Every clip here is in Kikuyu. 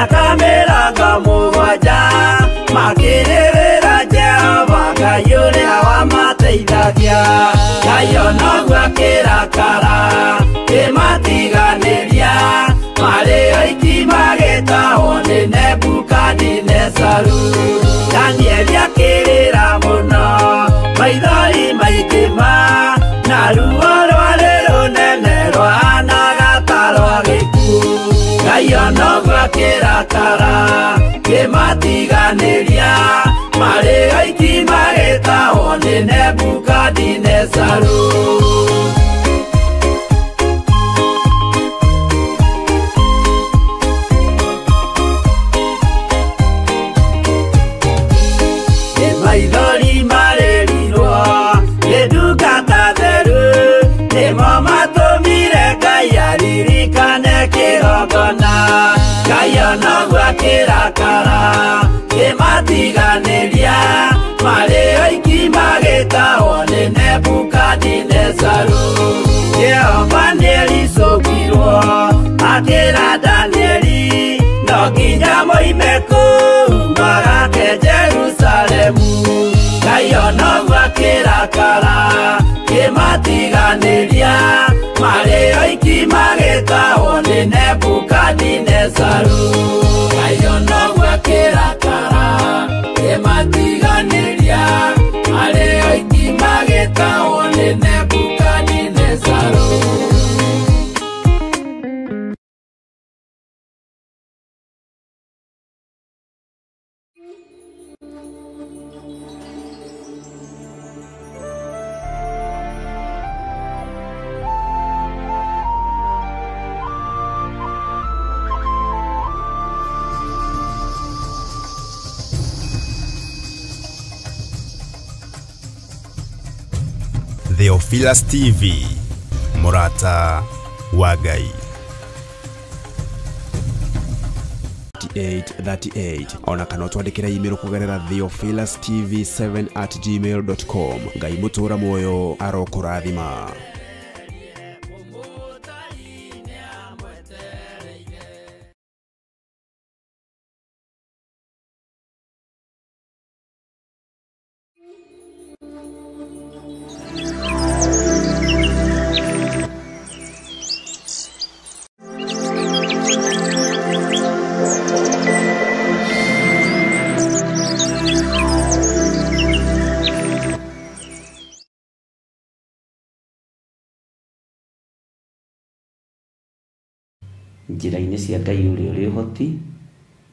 Mĩaka 70 makĩrĩrĩra Jehova Ngai ũrĩa wamateithagia. Ngai onoguo akĩrakara kĩmatiganĩria, marĩ oiki magĩtahwo nĩ Nebukadinezaru. Danieli akĩrĩra mũno, maithori maingĩ ma, na ruo rwarĩ rũnene rwahanaga ta rwa gĩkuũ. Ngai onoguo akĩrakara kĩmatiganĩria, marĩ oiki magĩtahwo nĩ Nebukadinezaru. Maithori marĩrirwo nĩ ndungata theru, nĩmo matũmire Ngai aririkane kĩgongona. Ngai onoguo akĩrakara kĩmatiganĩria, marĩ oiki magĩtahwo nĩ Nebukadinezaru. Jehova nĩericũkirwo akĩra Danieli, no nginya moime kũu magake Jerusalemu. Ngai onoguo akĩrakara kĩmatiganĩria, marĩ oiki magĩtahwo nĩ Nebukadinezaru. Ngai onoguo akĩrakara kĩmatiganĩria, marĩ oiki magĩtahwo nĩ Nebukadinezaru. Theophilus TV, Murata wa Ngai. 3838 ona kana ũtwandĩkĩre email kũgerera theophilustv7@gmail.com. Ngai mũtũra muoyo arokũrathima. Njĩra-inĩ cia Ngai ũrĩa ũrĩ ũhoti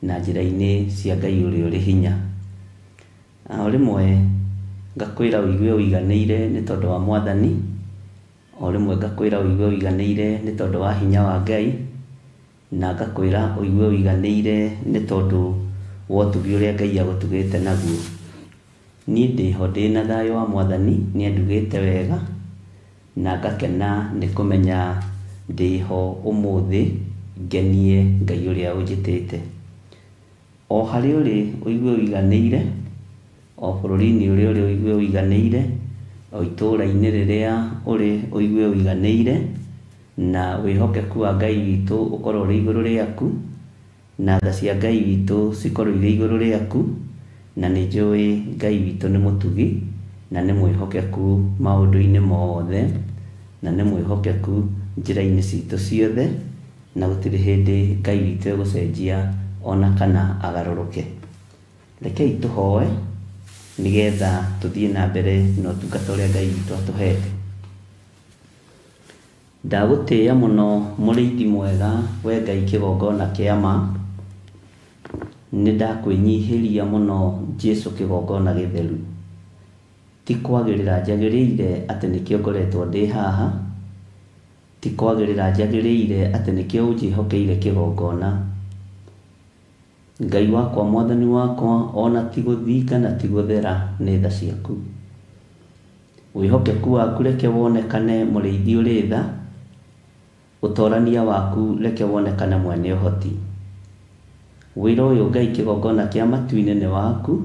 na njĩra-inĩ cia Ngai ũrĩa ũrĩ hinya. O rĩmwe ngakwĩra ũigue ũiganĩire nĩ tondũ wa Mwathani, o rĩmwe ngakwĩra ũigue ũiganĩire nĩ tondũ wa hinya wa Ngai, na ngakwĩra ũigue ũiganĩire nĩ tondũ wa ũtugi ũrĩa Ngai agũtugĩte naguo. Niĩ ndĩho ndĩna thayũ wa Mwathani, nĩandugĩte wega na ngakena nĩ kũmenya ndĩho ũmũthĩ ngenie Ngai ũrĩa ũnjĩtĩte. O harĩa ũrĩ ũigue ũiganĩire, o bũrũri-inĩ ũrĩa ũrĩ ũigue ũiganĩire, o itũũra-inĩ rĩrĩa ũrĩ ũigue ũiganĩire, na wĩhokeku wa Ngai witũ ũkorwo ũrĩ igũrũ rĩaku, na tha cia Ngai witũ cikorwo irĩ igũrũ rĩaku, na nĩ njũĩ Ngai witũ nĩ mũtugi na nĩ mwĩhokeku maũndũ-inĩ mothe, na nĩ mwĩhokeku njĩra-inĩ citũ ciothe, na gũtirĩ hĩndĩ Ngai witũ egũcenjia ona kana agarũrũke. Rekei tũhoe nĩgetha tũthiĩ na mbere na ũtungata ũrĩa Ngai witũ atũhete. Ndagũtĩĩa mũno mũrĩithi mwega, we Ngai kĩgongona kĩa ma. Nĩ ndakwĩnyihĩria mũno Jesũ kĩgongona gĩtheru. Ti kwagĩrĩra njagĩrĩire atĩ nĩkĩo ngoretwo ndĩ haha, ti kwagĩrĩra njagĩrĩire atĩ nĩkĩo ũnjĩhokeire kĩgongona. Ngai wakwa, Mwathani wakwa, ona ti gũthinga na ti gũthera nĩ tha ciaku. Wĩhokeku waku reke wonekane mũrĩithi ũrĩ tha, ũtorania waku reke wonekane mwene ũhoti. Wĩra ũyũ Ngai kĩgongona kĩa matu-inĩ nĩ waku,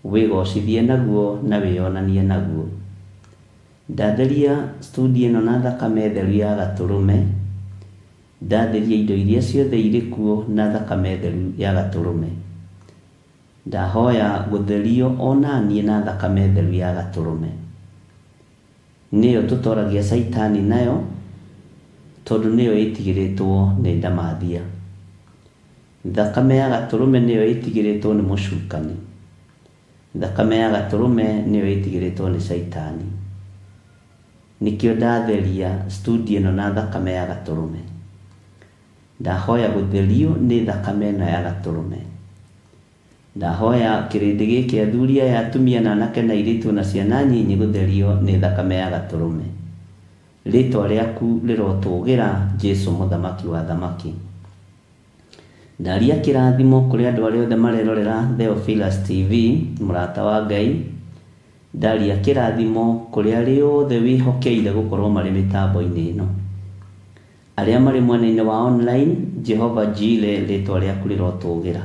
wĩgocithie naguo na wĩyonanie naguo. Ndatheria studio ĩno na thakame theru ya gatũrũme, Ndatheria indo iria ciothe irĩ kuo na thakame theru ya Gatũrũme. Ndahoya gũtherio o na niĩ na thakame theru ya Gatũrũme. Nĩyo tũtoragia Caitani nayo, tondũ nĩyo ĩtigĩrĩtwo nĩ ndamathia. Thakame ya Gatũrũme nĩyo ĩtigĩrĩtwo nĩ mũcukani. Thakame ya Gatũrũme nĩyo ĩtigĩrĩtwo nĩ Caitani. Nĩkĩo ndatheria studio ĩno na thakame ya Gatũrũme. Ndahoya gũtherio nĩ thakame ĩno ya Gatũrũme. Ndahoya kĩrĩndĩ gĩkĩ athuri aya atumia na anake na airĩtu na ciana nyinyi gũtherio nĩ thakame ya Gatũrũme. Rĩtwa rĩaku rĩrotũgĩra Jesũ mũthamaki wa thamaki. Ndaria kĩrathimo kũrĩ andũ arĩa othe marerorera Theophilus TV, mũrata wa Ngai. Ndaria kĩrathimo kũrĩ arĩa othe wĩhokeire gũkorwo marĩ mĩtambo-inĩ ĩno. Arĩa marĩ mwena-inĩ wa online, Jehova Jire, rĩtwa rĩaku rĩrotũgĩra.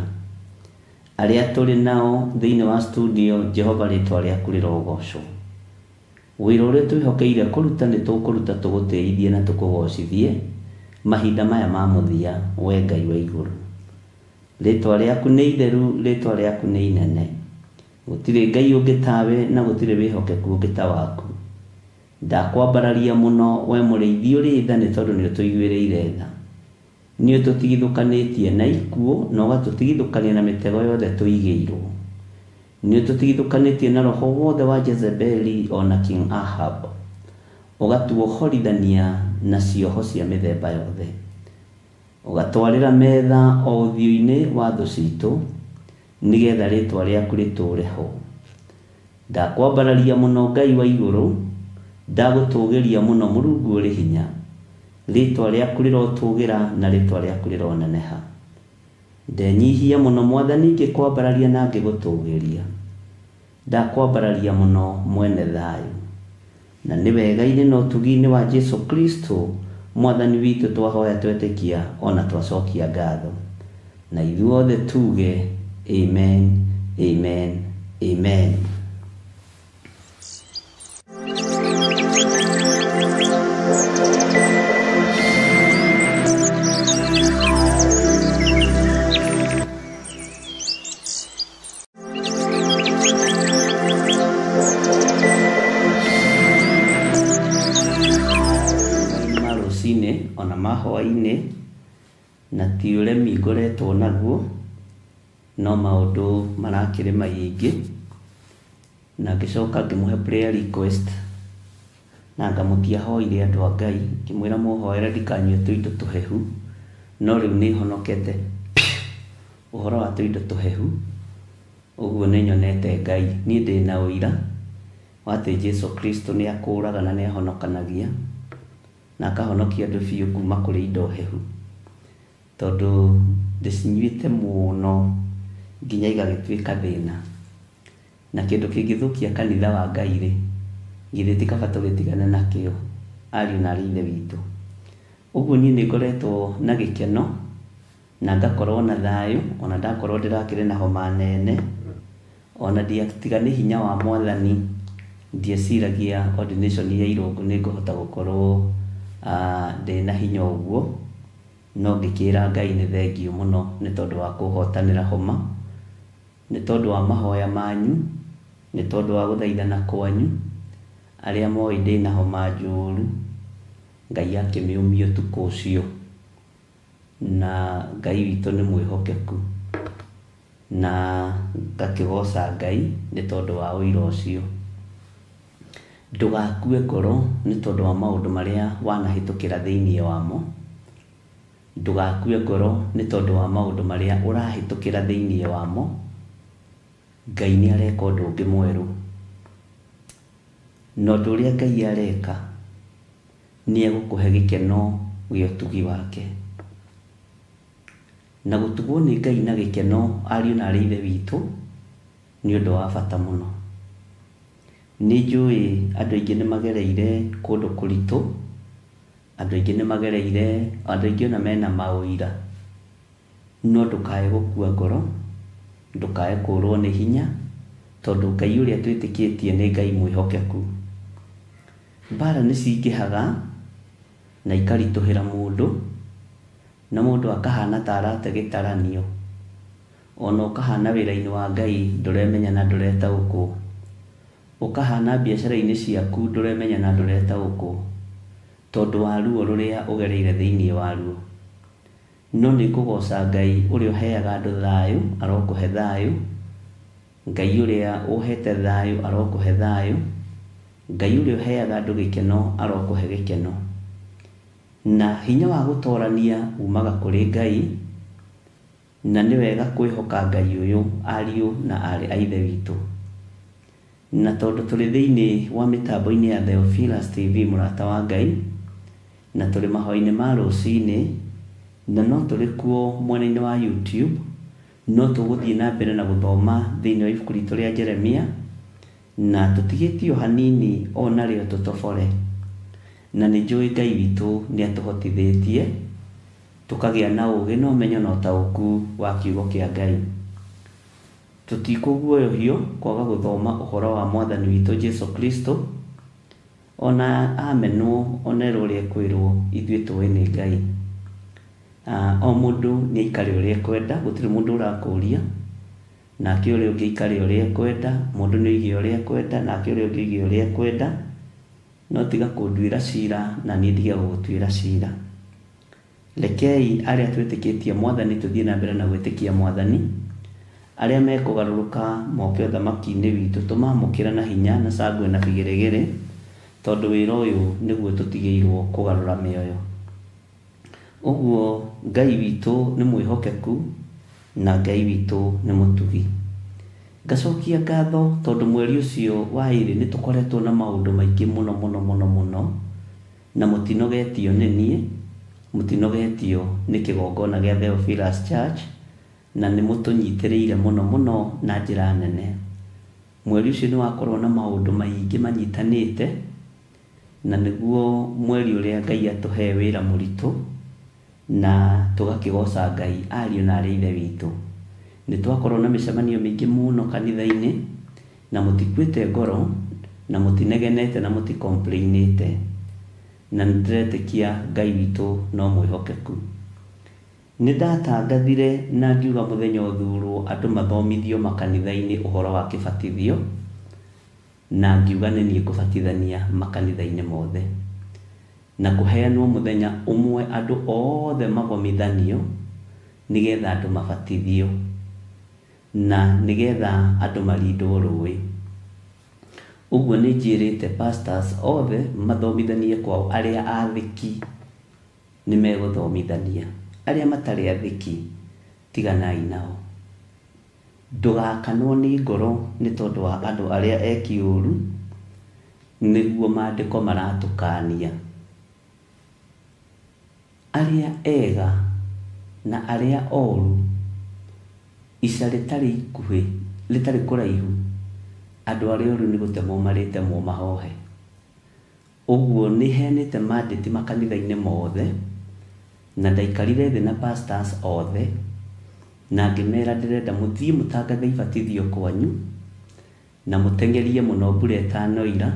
Arĩa tũrĩ nao thĩinĩ wa studio, Jehova rĩtwa rĩaku rĩrogocwo. Wĩra ũrĩa twĩhokeire kũruta nĩ tũkũruta tũgũtĩithie na tũkũgocithie mahinda maya ma mũthia, we Ngai wa igũrũ. Rĩtwa rĩaku nĩ itheru, rĩtwa rĩaku nĩ inene. Gũtirĩ Ngai ũngĩ tawe na gũtirĩ wĩhokeku ũngĩ ta waku. Ndakwambararia mũno we mũrĩithi ũrĩ tha nĩ tondũ nĩ ũtũiguĩrĩire tha. Nĩ ũtũtigithũkanĩtie na ikuũ na ũgatũtigithũkania na mĩtego yothe tũigĩirwo. Nĩ ũtũtigithũkanĩtie na roho wothe wa Jezebeli o na King Ahab. Ũgatuohorithania na cioho cia mĩthemba yothe. Ũgatwarĩra metha o ũthiũ-inĩ wa thũ citũ nĩgetha rĩtwa rĩaku rĩtũũre ho. Ndakwambararia mũno Ngai wa igũrũ, ndagũtũgĩria mũno Mũrungu ũrĩ hinya. Rĩtwa rĩaku rĩrotũgĩra na rĩtwa rĩaku rĩroneneha. Ndenyihia mũno Mwathani ngĩkwambararia na ngĩgũtũgĩria. Ndakwambararia mũno mwene thayũ. Na nĩ wega-inĩ na ũtugi-inĩ wa Jesũ Kristo Mwathani witũ twahoya twetĩkia ona twacokia ngatho. Na ithuothe tuge amen, amen, amen. Ma rũcinĩ ona ma hwaĩ-inĩ, na ti ũremi ngoretwo naguo, no maũndũ marakĩrĩ maingĩ. Na ngĩcoka ngĩmũhe prayer request na ngamũtiahoire andũ a Ngai, ngĩmwĩra mũhoere ndikanyue tũindo tũhehu, no rĩu nĩ honokete ũhoro wa tũindo tũhehu. Ũguo nĩ nyonete Ngai. Niĩ ndĩ na ũira wa atĩ Jesũ Kristo nĩ akũraga na nĩ ahonokanagia na akahonokia andũ biũ kuma kũrĩ indo hehu, tondũ ndĩcinyuĩte mũno nginya igagĩtuĩka thĩna. Na kĩndũ kĩngĩthũkia kanitha wa Ngai rĩ, githĩ ti kaba tũgĩtigane nakĩo, ariũ na aarĩ a Ithe witũ. Ũguo niĩ nĩ ngoretwo na gĩkeno na ngakorwo na thayũ, ona ndakorwo ndĩrakĩrĩ na homa nene, ona ndiatiga nĩ hinya wa Mwathani, ndieciragia ordination ya Irũngũ nĩ ngũhota gũkorwo ndĩna hinya ũguo, no ngĩkĩra Ngai nĩ thengiũ mũno nĩ tondũ wa kũhotanĩra homa, nĩ tondũ wa mahoya manyu, nĩ tondũ wa gũthaithana kwanyu. Arĩa moĩ ndĩna homa njũru, Ngai akĩmĩũmia ũtukũ ũcio, na Ngai witũ nĩ mwĩhokeku, na ngakĩgoca Ngai nĩ tondũ wa ũira ũcio. Ndũgakue ngoro nĩ tondũ wa maũndũ marĩa wanahĩtũkĩra thĩinĩ wamo. Ndũgakue ngoro nĩ tondũ wa maũndũ marĩa ũrahĩtũkĩra thĩinĩ wamo. Ngai nĩ areka ũndũ ũngĩ mwerũ. Na ũndũ ũrĩa Ngai areka nĩ egũkũhe gĩkeno gĩa ũtugi wake. Na gũtugwo nĩ Ngai na gĩkeno, ariũ na aarĩ a Ithe witũ, nĩ ũndũ wa bata mũno. Nĩ njũĩ andũ aingĩ nĩ magereire kũndũ kũritũ, andũ aingĩ nĩ magereire, andũ aingĩ ona mena maũira. No ndũkae gũkua ngoro, ndũkae kũrwo nĩ hinya, tondũ Ngai ũrĩa twĩtĩkĩtie nĩ Ngai mwĩhokeku. Mbara nĩ cingĩhaga na ikaritũhĩra mũndũ, Na mũndũ akahana ta arate gĩtaranio. Ona ũkahana wĩra-inĩ wa Ngai ndũremenya na ndũretaũkwo. Ũkahana biacara-inĩ ciaku ndũremenya na ndũretaũkwo. Tondũ wa ruo rũrĩa ũgereire thĩinĩ waruo. No nĩ ngũgoca Ngai ũrĩa ũheaga andũ thayũ, arokũhe thayũ. Ngai ũrĩa ũhete thayũ, arokũhe thayũ. Ngai ũrĩa ũheaga andũ gĩkeno, arokũhe gĩkeno. Na hinya wa gũtorania umaga kũrĩ Ngai, na nĩ wega kwĩhoka Ngai ũyũ, ariũ na aarĩ a Ithe witũ. Na tondũ tũrĩ thĩinĩ wa mĩtambo-inĩ ya Theophilus TV mũrata wa Ngai, na tũrĩ mahoya-inĩ ma rũcinĩ, na no tũrĩ kuo mwena-inĩ wa YouTube, no tũgũthiĩ na mbere na gũthoma thĩinĩ wa ibuku ritũ rĩa Jeremia, na tũtigĩtio hanini o narĩo tũtobore. Na nĩ njũĩ Ngai witũ nĩ atũhotithĩtie, tũkagĩa na ũũgĩ na ũmenyo na ũtaũku wa kiugo kĩa Ngai. Tũtikũguoyohio kwaga gũthoma ũhoro wa Mwathani witũ Jesu Kristo, ona amenwo ona erwo ũrĩa ekwĩrwo, ithuĩ tũĩ nĩ Ngai. O mũndũ nĩ aikare ũrĩa ekwenda, gũtirĩ mũndũ ũrakũria, nake ũrĩa ũngĩ aikare ũrĩa ekwenda, mũndũ nĩ oige ũrĩa ekwenda, nake ũrĩa ũngĩ oige ũrĩa ekwenda, no tiga kũnduĩra cira na niĩ ndige gũgũtuĩra cira. Rekei arĩa twĩtĩkĩtie Mwathani tũthiĩ na mbere na gwĩtĩkia Mwathani, arĩa mekũgarũrũka moke ũthamaki-inĩ witũ tũmamũkĩre na hinya na cangwe na bigĩrĩgĩrĩ, tondũ wĩra ũyũ nĩguo tũtigĩirwo kũgarũra mĩoyo. Ũguo Ngai witũ nĩ mwĩhokeku na Ngai witũ nĩ mũtugi. Ngacokia ngatho tondũ mweri ũcio wa ĩrĩ nĩ tũkoretwo na maũndũ maingĩ mũno mũno mũno mũno, na mũtinogetio nĩ niĩ, mũtinogetio nĩ kĩgongona gĩa Theophilus Church, na nĩ mũtũnyitĩrĩire mũno mũno na njĩra nene. Mweri ũcio nĩ wakorwo na maũndũ maingĩ manyitanĩte, na nĩguo mweri ũrĩa Ngai atũhe wĩra mũritũ, na tũgakĩgoca Ngai ariũ na aarĩ a Ithe witũ. Nĩ twakorwo na mĩcemanio mĩingĩ mũno kanitha-inĩ, na mũtikuĩte ngoro, na mũtinegenete na mũticomplainĩte. Na nĩ ndĩretĩkia Ngai witũ no mwĩhokeku. Nĩ ndatangathire na ngiuga mũthenya ũthurwo andũ mathomithio makanitha-inĩ ũhoro wa kĩbatithio, na ngiuga nĩ niĩ ngũbatithania makanitha-inĩ mothe. Na kũheanwo mũthenya ũmwe andũ othe magomithanio nĩgetha andũ mabatithio, na nĩgetha andũ marindwo rũĩ. Ũguo nĩ njĩrĩte pastors othe mathomithanie kwao, arĩa athĩki nĩ megũthomithania, arĩa matarĩ athĩki tiganai nao. Ndũgakanwo nĩ ngoro nĩ tondũ wa andũ arĩa eki ũru, nĩguo maandĩko maratũkania. Arĩa ega na arĩa oru, ica rĩtarĩ ikuhĩ, rĩtarĩ kũraihu, andũ arĩa oru nĩ gũtemwo marĩtemwo mahohe. Ũguo nĩ heanĩte mandate makanitha-inĩ mothe, na ndaikarire thĩ na pastors othe, na ngĩmera ndĩrenda mũthiĩ mũtangathe ibatithio kwanyu, na mũteng'erie mũno mbura ĩtanoira,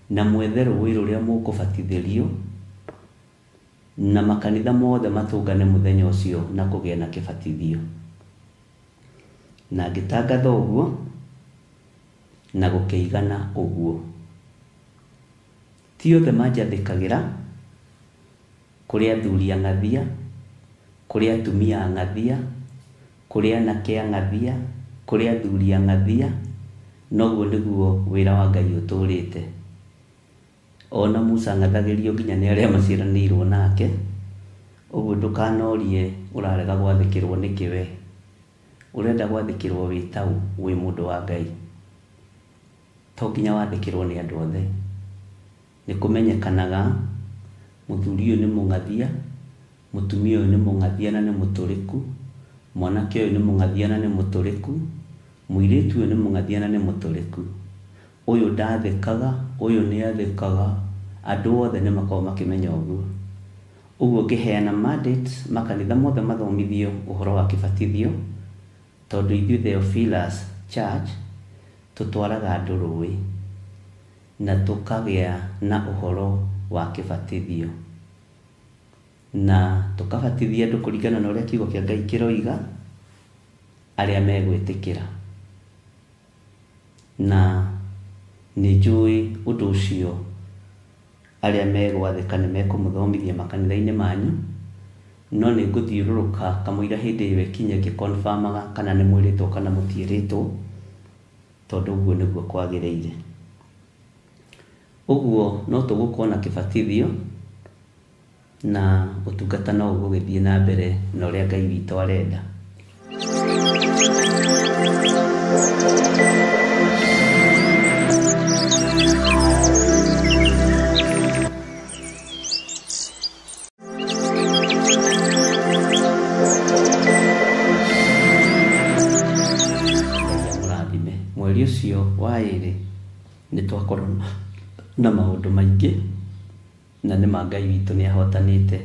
na mwethe rũĩ rũrĩa mũkũbatithĩrio, na makanitha mothe matũngane mũthenya ũcio na kũgĩe na kĩbatithio. Na ngĩtangatha ũguo, na gũkĩigana ũguo. Ti othe manjathĩkagĩra, kũrĩ athuri ang'athia, kũrĩ atumia ang'athia, kũrĩ anake ang'athia, kũrĩ athuri ang'athia, noguo nĩguo wĩra wa Ngai ũtũrĩte. Ona Musa ang'athagĩrio nginya nĩ arĩa maciaranĩirwo nake, ũguo ndũkanorie ũrarega gwathĩkĩrwo nĩkĩ we. Ũrenda gwathĩkĩrwo wĩ taũ, wĩ mũndũ wa Ngai. To nginya wathĩkĩrwo nĩ andũ othe. Nĩ kũmenyekanaga mũthuri ũyũ nĩ mũng'athia, mũtumia ũyũ nĩ mũng'athia na nĩ mũtũrĩku, mwanake ũyũ nĩ mũng'athia na nĩ mũtũrĩku, mũirĩtu ũyũ nĩ mũng'athia na nĩ mũtũrĩku. Ũyũ ndathĩkaga, ũyũ nĩ athĩkaga, andũ othe nĩ makoragwo makĩmenya ũguo. Ũguo ngĩheana mandate makanitha mothe mathomithio ũhoro wa kĩbatithio, tondũ ithuĩ Theophilus Church tũtwaraga andũ rũĩ na tũkagĩa na ũhoro wa kĩbatithio. Na tũkabatithia andũ kũringana na ũrĩa kiugo kĩa Ngai kĩroiga, arĩa megwĩtĩkĩra. Na nĩ njũĩ ũndũ ũcio arĩa megwathĩka nĩ mekũmũthomithia makanitha-inĩ manyu, no nĩ ngũthiũrũrũka kamũira hĩndĩ ĩyo ĩkinye ngĩkonfamaga kana nĩ mwĩrĩtwo kana mũtiĩrĩtwo, tondũ ũguo nĩguo kwagĩrĩire. Ũguo no tũgũkorwo na kĩbatithio na ũtungata no ũgũgĩthiĩ na mbere na ũrĩa Ngai witũ arenda. Ngai amũrathime. Mweri ũcio wa ĩrĩ nĩ twakorwo na maũndũ maingĩ, na nĩ ma Ngai witũ nĩ ahotanĩte.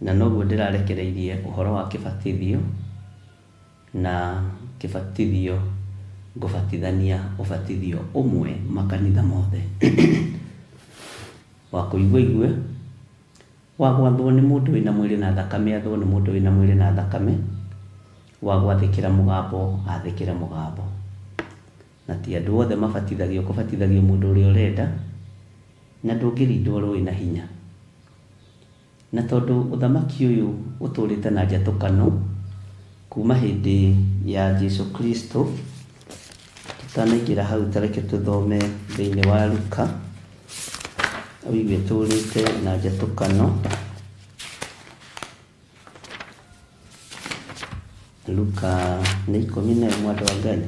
Na noguo ndĩrarekereirie ũhoro wa kĩbatithio, na kĩbatithio ngũbatithania ũbatithio ũmwe makanitha mothe. Wa kũigua igue, wa gwathwo nĩ mũndũ wĩna mwĩrĩ na thakame athwo nĩ mũndũ wĩna mwĩrĩ na thakame, wa gwathĩkĩra mũgambo athĩkĩre mũgambo. Na ti andũ othe mabatithagio, kũbatithagio mũndũ ũrĩa ũrenda, na ndũngĩrindwo rũĩ na hinya. Na tondũ ũthamaki ũyũ ũtũrĩte na njatũkano kuma hĩndĩ ya Jesu Kristo, tũtanaingĩra hau ta reke tũthome thĩinĩ wa Luka, ũigue tũrĩte na njatũkano. Luka nĩ 11 andũ a Ngai.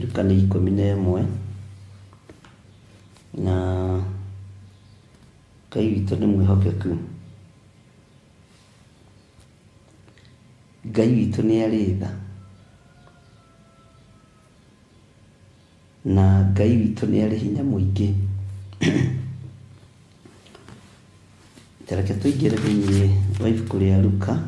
Luka nĩ 11 na Ngai witũ nĩ mwĩhokeku. Ngai witũ nĩ arĩ tha, na Ngai witũ nĩ arĩ hinya mũingĩ. Ta reke tũingĩre thĩinĩ wa ibuku rĩa Luka.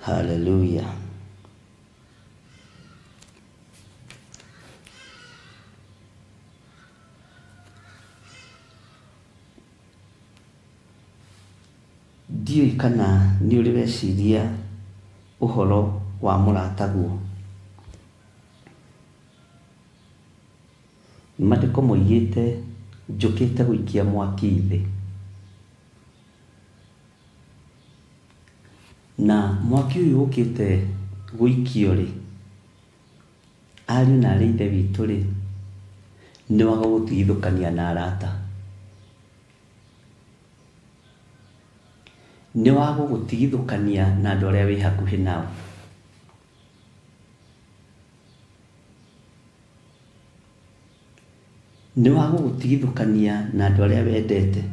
Hallelujah. Ndiũĩ kana nĩ ũrĩ weciria ũhoro wa mũrataguo. Maandĩko moigĩte njũkĩte gũikia mwaki thĩ, na mwaki ũyũ ũkĩte gũikio rĩ, ariũ na arĩ ithe witũ rĩ, nĩ wa gũgũtigithũkania na arata, nĩ wa gũgũtigithũkania na andũ arĩa wĩ hakuhĩ nao. Nĩ wa gũgũtigithũkania na andũ arĩa wendete.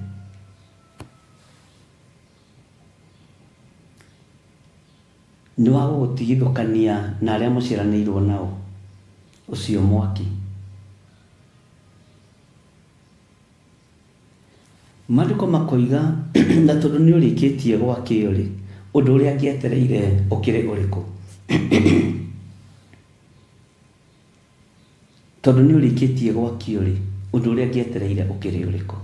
Nĩ wa gũgũtigithũkania na arĩa mũciaranĩirwo nao, ũcio mwaki. Maandĩko makoiga na tondũ nĩ ũrĩkĩtie gwakĩo rĩ, ũndũ ũrĩa angĩetereire ũkĩrĩ ũrĩkũ? Tondũ nĩ ũrĩkĩtie gwakio rĩ, ũndũ ũrĩa angĩetereire ũkĩrĩ ũrĩkũ?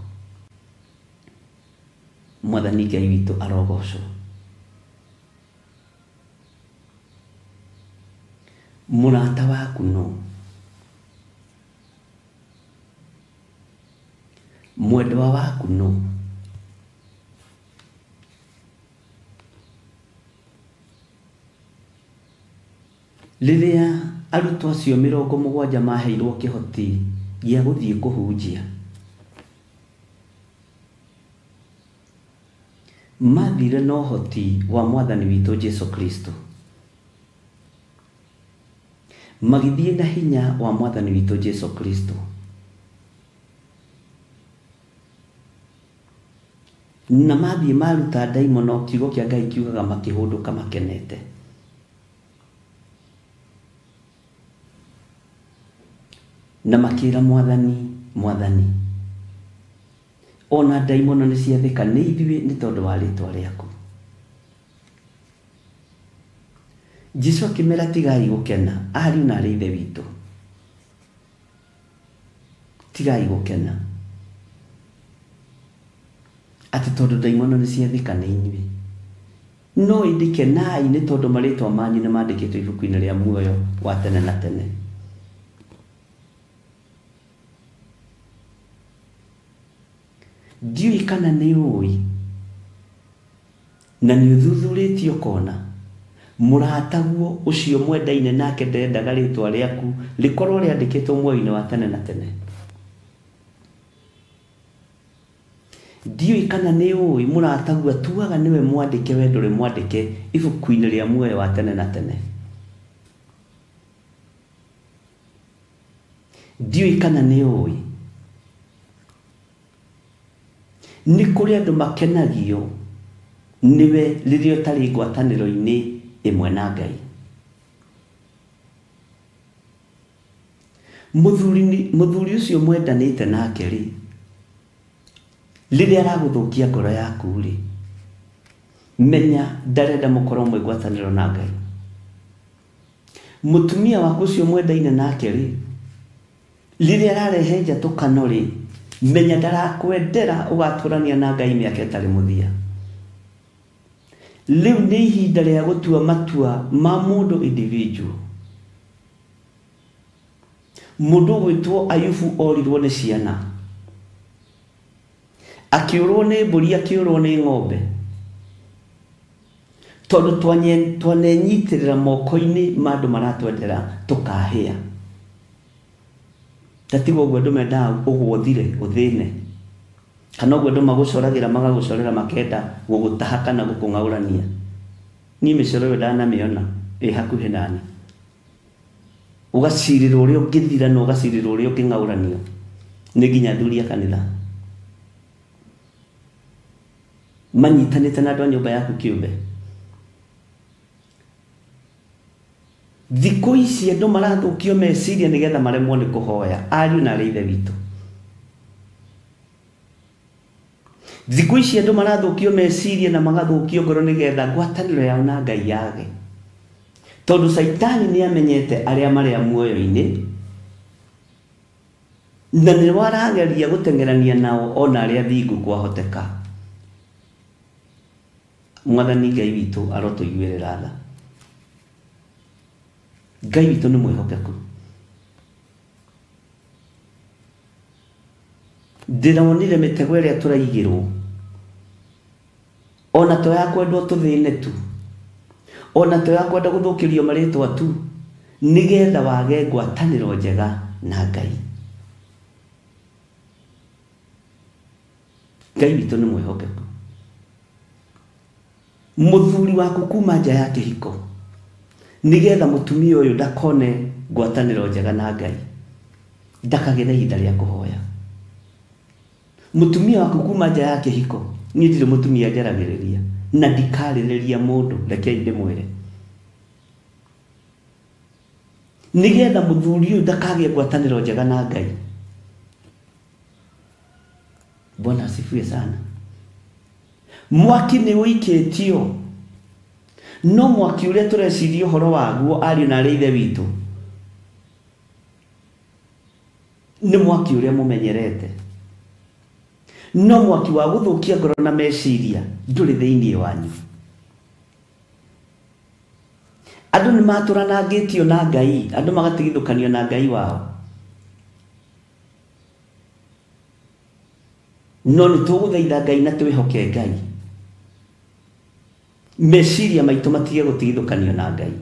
Mwathani Ngai witũ arogocwo. Mũrata waku nũ? Mwendwa waku nũ? Rĩrĩa arutwo acio 70 maheirwo kĩhoti gĩa gũthiĩ kũhunjia, mathire na ũhoti wa Mwathani witũ Jesu Kristo, magĩthiĩ na hinya wa Mwathani witũ Jesu Kristo, na mathiĩ maruta ndaimono, kiugo kĩa Ngai kiugaga makĩhũndũka makenete. Na makĩra Mwathani, Mwathani, ona ndaimono nĩ ciathĩka nĩ ithuĩ nĩ tondũ wa rĩtwa rĩaku. Jesu akĩmera tigai gũkena ariũ na arĩ ithe witũ, tigai gũkena atĩ tondũ ndaimono nĩ ciathĩka nĩ inyuĩ, no ĩndĩ kenai nĩ tondũ marĩtwa manyu nĩ mandĩkĩtwo ibuku-inĩ rĩa muoyo wa tene na tene. Ndiũĩ kana nĩ ũĩ na nĩ ũthuthurĩtie ũkona mũrataguo ũcio mwendaine nake ndendaga rĩtwa rĩaku rĩkorwo rĩandĩkĩtwo muoyo-inĩ wa tene na tene. Ndiũĩ kana nĩ ũĩ mũrataguo atuaga nĩwe mwandĩke we ndũrĩ mwandĩke ibuku-inĩ rĩa muoyo wa tene na tene. Ndiũĩ kana nĩ ũĩ nĩ kũrĩ andũ makenagio nĩwe rĩrĩa ũtarĩ ngwatanĩro-inĩ ĩmwe na Ngai. Mũthuri ũcio mwendanĩte nake rĩ, rĩrĩa aragũthũkia ngoro yaku rĩ, menya ndarenda mũkorwo mwĩ ngwatanĩro na Ngai. Mũtumia waku ũcio mwendaine nake rĩ, rĩrĩa ararehe njatũkano rĩ, menya ndarakwendera ũgatũrania na Ngai mĩaka ĩtarĩ mũthia. Rĩu nĩ ihinda rĩa gũtua matua ma mũndũ individual. Mũndũ ũgwĩtwo Ayubu orirwo nĩ ciana, akĩũrwo nĩ mbũri, akĩũrwo nĩ ng'ombe, tondũ twanenyitĩrĩra moko-inĩ ma andũ maratwendera tũkahĩa. Ta tiga ũguo andũ mendaga ũgũthire ũthĩne, kana ũguo andũ magũcoragĩra magagũcorera makenda gũgũtaha kana gũkũng'aũrania. Niĩ mĩcoro ĩyo ndanamĩona ĩ hakuhĩ nani. Ũgacirĩrwo ũrĩa ũngĩthira na ũgacirĩrwo ũrĩa ũngĩng'aũranio nĩ nginya athuri a kanitha manyitanĩte na andũ a nyũmba yaku kĩũmbe. Thikũ ici andũ marathũkio meciria nĩgetha maremwo nĩ kũhoya ariũ na arĩ ithe witũ. Thikũ ici andũ marathũkio meciria na magathũkio ngoro nĩgetha ngwatanĩro yao na Ngai yage, tondũ Caitani nĩ amenyete arĩa marĩ a muoyo-inĩ na nĩ warageria gũteng'erania nao ona arĩa thingu kwahoteka. Mwathani Ngai witũ arotũiguĩrĩra tha. Ngai witũ nĩ mwĩhokeku. Ndĩronire mĩtego ĩrĩa tũraigĩrwo ona to ya kwendwo tũthĩne tu, ona to ya kwenda gũthũkĩrio marĩtwa tu, nĩgetha wage ngwatanĩro njega na Ngai. Ngai witũ nĩ mwĩhokeku. Mũthuri waku kuma nja ya kĩhiko nĩgetha mũtumia ũyũ ndakone ngwatanĩro njega na Ngai, ndakagĩe na ihinda rĩa kũhoya. Mũtumia waku kuma nja ya kĩhiko, niĩ ndirĩ mũtumia njaragĩrĩria na ndikarĩrĩria mũndũ, rekei ndĩmwĩre, nĩgetha mũthuri ũyũ ndakagĩe ngwatanĩro njega na Ngai. Bwana asifiwe sana. Mwaki nĩ ũikĩtio, no mwaki ũrĩa tũreciria ũhoro waguo ariũ na arĩ ithe witũ nĩ mwaki ũrĩa mũmenyerete, no mwaki wa gũthũkia ngoro na meciria ndũrĩ thĩinĩ wanyu. Andũ nĩ matũranangĩtio na Ngai, andũ magatigithũkanio na Ngai wao, no nĩ tũgũthaitha Ngai na twĩhoke Ngai, meciria maitũ matige gũtigithũkanio na Ngai.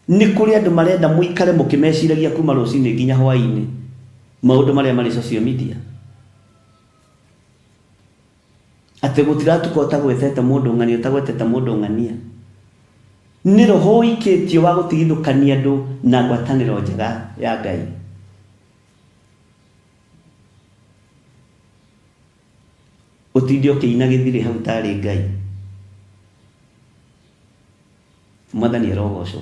Nĩ kũrĩ andũ marenda mũikare mũkĩmeciragia kuma rũcinĩ nginya hwaĩ-inĩ maũndũ marĩa marĩ social media, atĩ gũtiratuka ũtagwetete mũndũ ng'ania, ũtagwetete mũndũ ng'ania. Nĩ roho ũikĩtio wa gũtigithũkania andũ na ngwatanĩro njega ya Ngai. Ũtinde ũkĩina gĩthirĩ hau tarĩ Ngai. Mwathani arogocwo.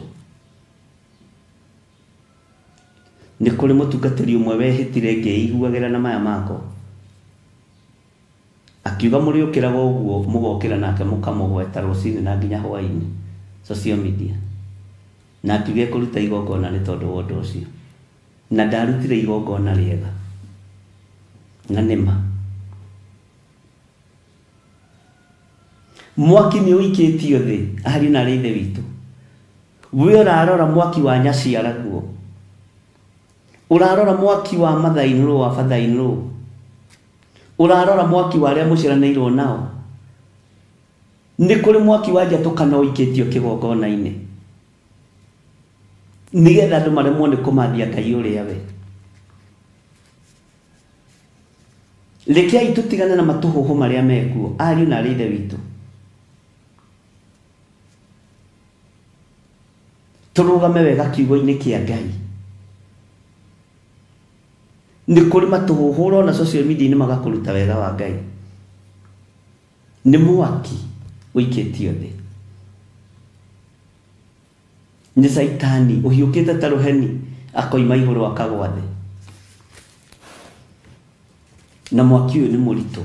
Nĩ kũrĩ mũtungatĩri ũmwe wehĩtire ngĩiguagĩra na maya makwa, akiuga mũrĩũkĩraga ũguo mũgokĩra nake mũkamũgweta rũcinĩ na nginya hwaĩ-inĩ. social media na akiuga ekũruta igongona nĩ tondũ wa ũndũ ũcio na ndarutire igongona rĩega na nĩma mwaki nĩ ũikĩtio thĩ ariũ na arĩ ithe witũ we ũrarora mwaki wa nyaciaraguo ũrarora mwaki wa mother-in-law wa father-in-law ũrarora mwaki wa arĩa mũciaranĩirwo nao nĩ kũrĩ mwaki wa njatũkano ũikĩtio kĩgongona-inĩ nĩgetha andũ maremwo nĩ kũmathia Ngai ũrĩa we rekei tũtigane na matũhũhũ marĩa mekuo ariũ na arĩ ithe witũ tũrũgame wega kiugo-inĩ kĩa Ngai nĩ kũrĩ matũhũhũ ũrona social media-inĩ magakũruta wega wa Ngai nĩ mwaki ũikĩtio thĩ nĩ Caitani ũhiũkĩte ta rũheni akoima igũrũ akagwa thĩ na mwaki ũyũ nĩ mũritũ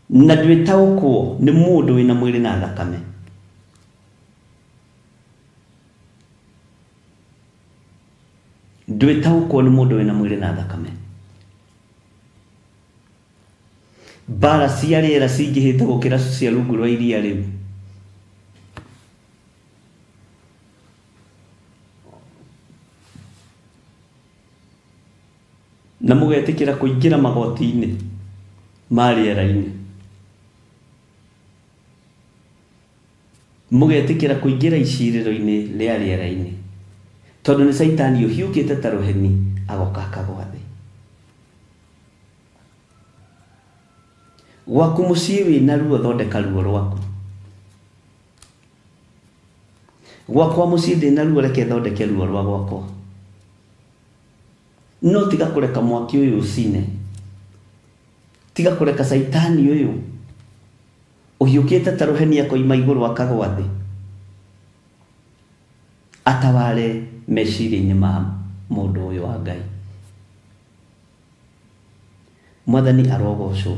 na ndwĩtaũkwo nĩ mũndũ wĩna mwĩrĩ na thakame ndwĩtaũkwo nĩ mũndũ wĩna mwĩrĩ na thakame mbara cia rĩera cingĩhĩte gũkĩra cia rungu rwa iria rĩu na mũgetĩkĩra kũingĩra magoti-inĩ ma rĩera-inĩ mũgetĩkĩra kũingĩra icirĩro-inĩ rĩa rĩera-inĩ tondũ nĩ Caitani ũhiũkĩte ta rũheni agoka akagwa thĩ gwaku mũciĩ wĩna ruo thondeka ruo rwaku gwakwa mũciĩ ndĩna ruo reke thondeke ruo rwa gwakwa no tiga kũreka mwaki ũyũ ũcine tiga kũreka Caitani ũyũ ũhiũkĩte ta rũheni akoima igũrũ akagwa thĩ atawale meciria-inĩ ma mũndũ ũyũ wa Ngai Mwathani arogocwo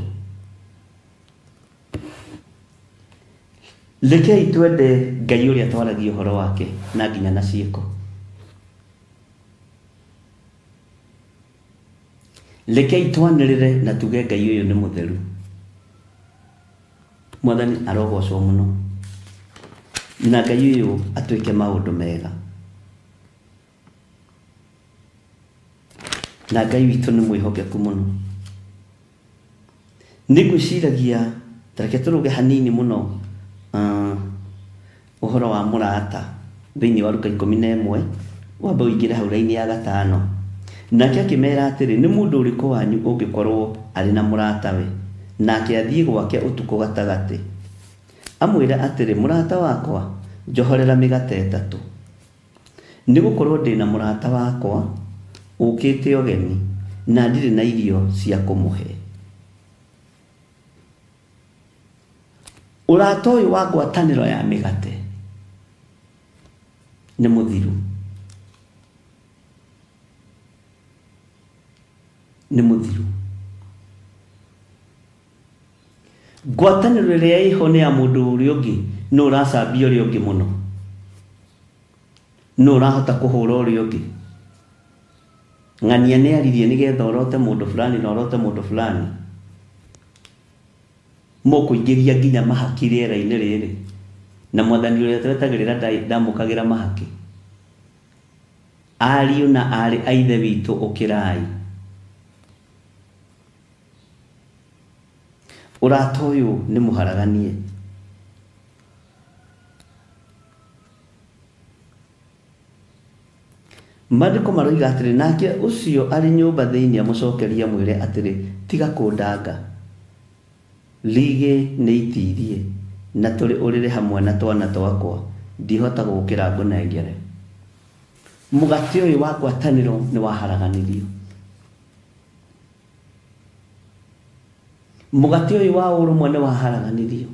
rekei twende Ngai ũrĩa twaragia ũhoro wake na nginya na ciĩko rekei twanĩrĩre na tuge Ngai ũyũ nĩ mũtheru Mwathani arogocwo mũno na Ngai ũyũ atwĩke maũndũ mega na Ngai witũ nĩ mwĩhokeku mũno nĩ ngwĩciragia tareke tũrũge hanini mũno ũhoro wa mũrata thĩinĩ wa Luka 11 wambe ũingĩre hau raini ya 5 nake akĩmera atĩrĩ nĩ mũndũ ũrĩkũ wanyu ũngĩkorwo arĩ na mũratawe nake athiĩ gwake ũtukũ gatagatĩ amwĩre atĩrĩ mũrata wakwa njohorera mĩgate 3 nĩ gũkorwo ndĩna mũrata wakwa ũkĩte ũgeni na ndirĩ na irio cia kũmũhe ũrata ũyũ wa ngwatanĩro ya mĩgate nĩ mũthiru nĩ mũthiru ngwatanĩro ĩrĩa ĩho nĩ ya mũndũ ũrĩa ũngĩ nũ ũracambia ũrĩa ũngĩ mũno nũ ũrahota kũhũra ũrĩa ũngĩ ng'ania nĩ aririe nĩgetha ũrote mũndũ fulani na ũrote mũndũ fulani mũkũingĩria nginya mahaki rĩera-inĩ rĩrĩ na Mwathani ũrĩa twetagĩrĩra ndamũkagĩra mahaki ariũ na aarĩ a ithe witũ ũkĩrai ũrata ũyũ nĩ mũharaganie Maandĩko maroiga atĩrĩ nake ũcio arĩ nyũmba thĩinĩ amũcokeria mwĩre atĩrĩ tiga kũndanga Lige nĩ itirie na tũrĩ ũrĩrĩ hamwe na twana twakwa ndihota gũkĩra ngũnengere mũgate ũyũ wa ngwatanĩro nĩ waharaganirio mũgate ũyũ wa ũrũmwe nĩ waharaganirio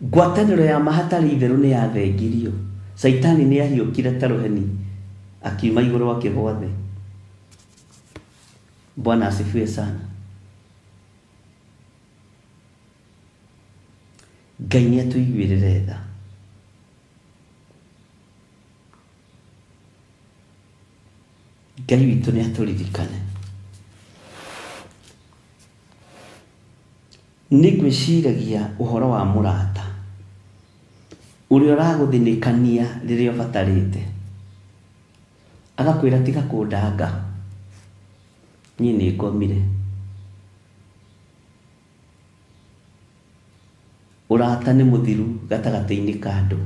ngwatanĩro ya mahatarĩ itherũ nĩ yathengirio Caitani nĩ ahiũkire ta rũheni akiuma igũrũ akĩgwa thĩ Bwana asifiwe sana. Ngai nĩ atũiguĩrĩre tha. Ngai witũ nĩ atũririkane. Nĩ ngwĩciragia ũhoro wa mũrata ũrĩa ũragũthĩnĩkania rĩrĩa ũbatarĩte, agakwĩra tiga kũndanga, niĩ nĩ ngomire. Ũrata nĩ mũthiru gatagatĩ-inĩ ka andũ.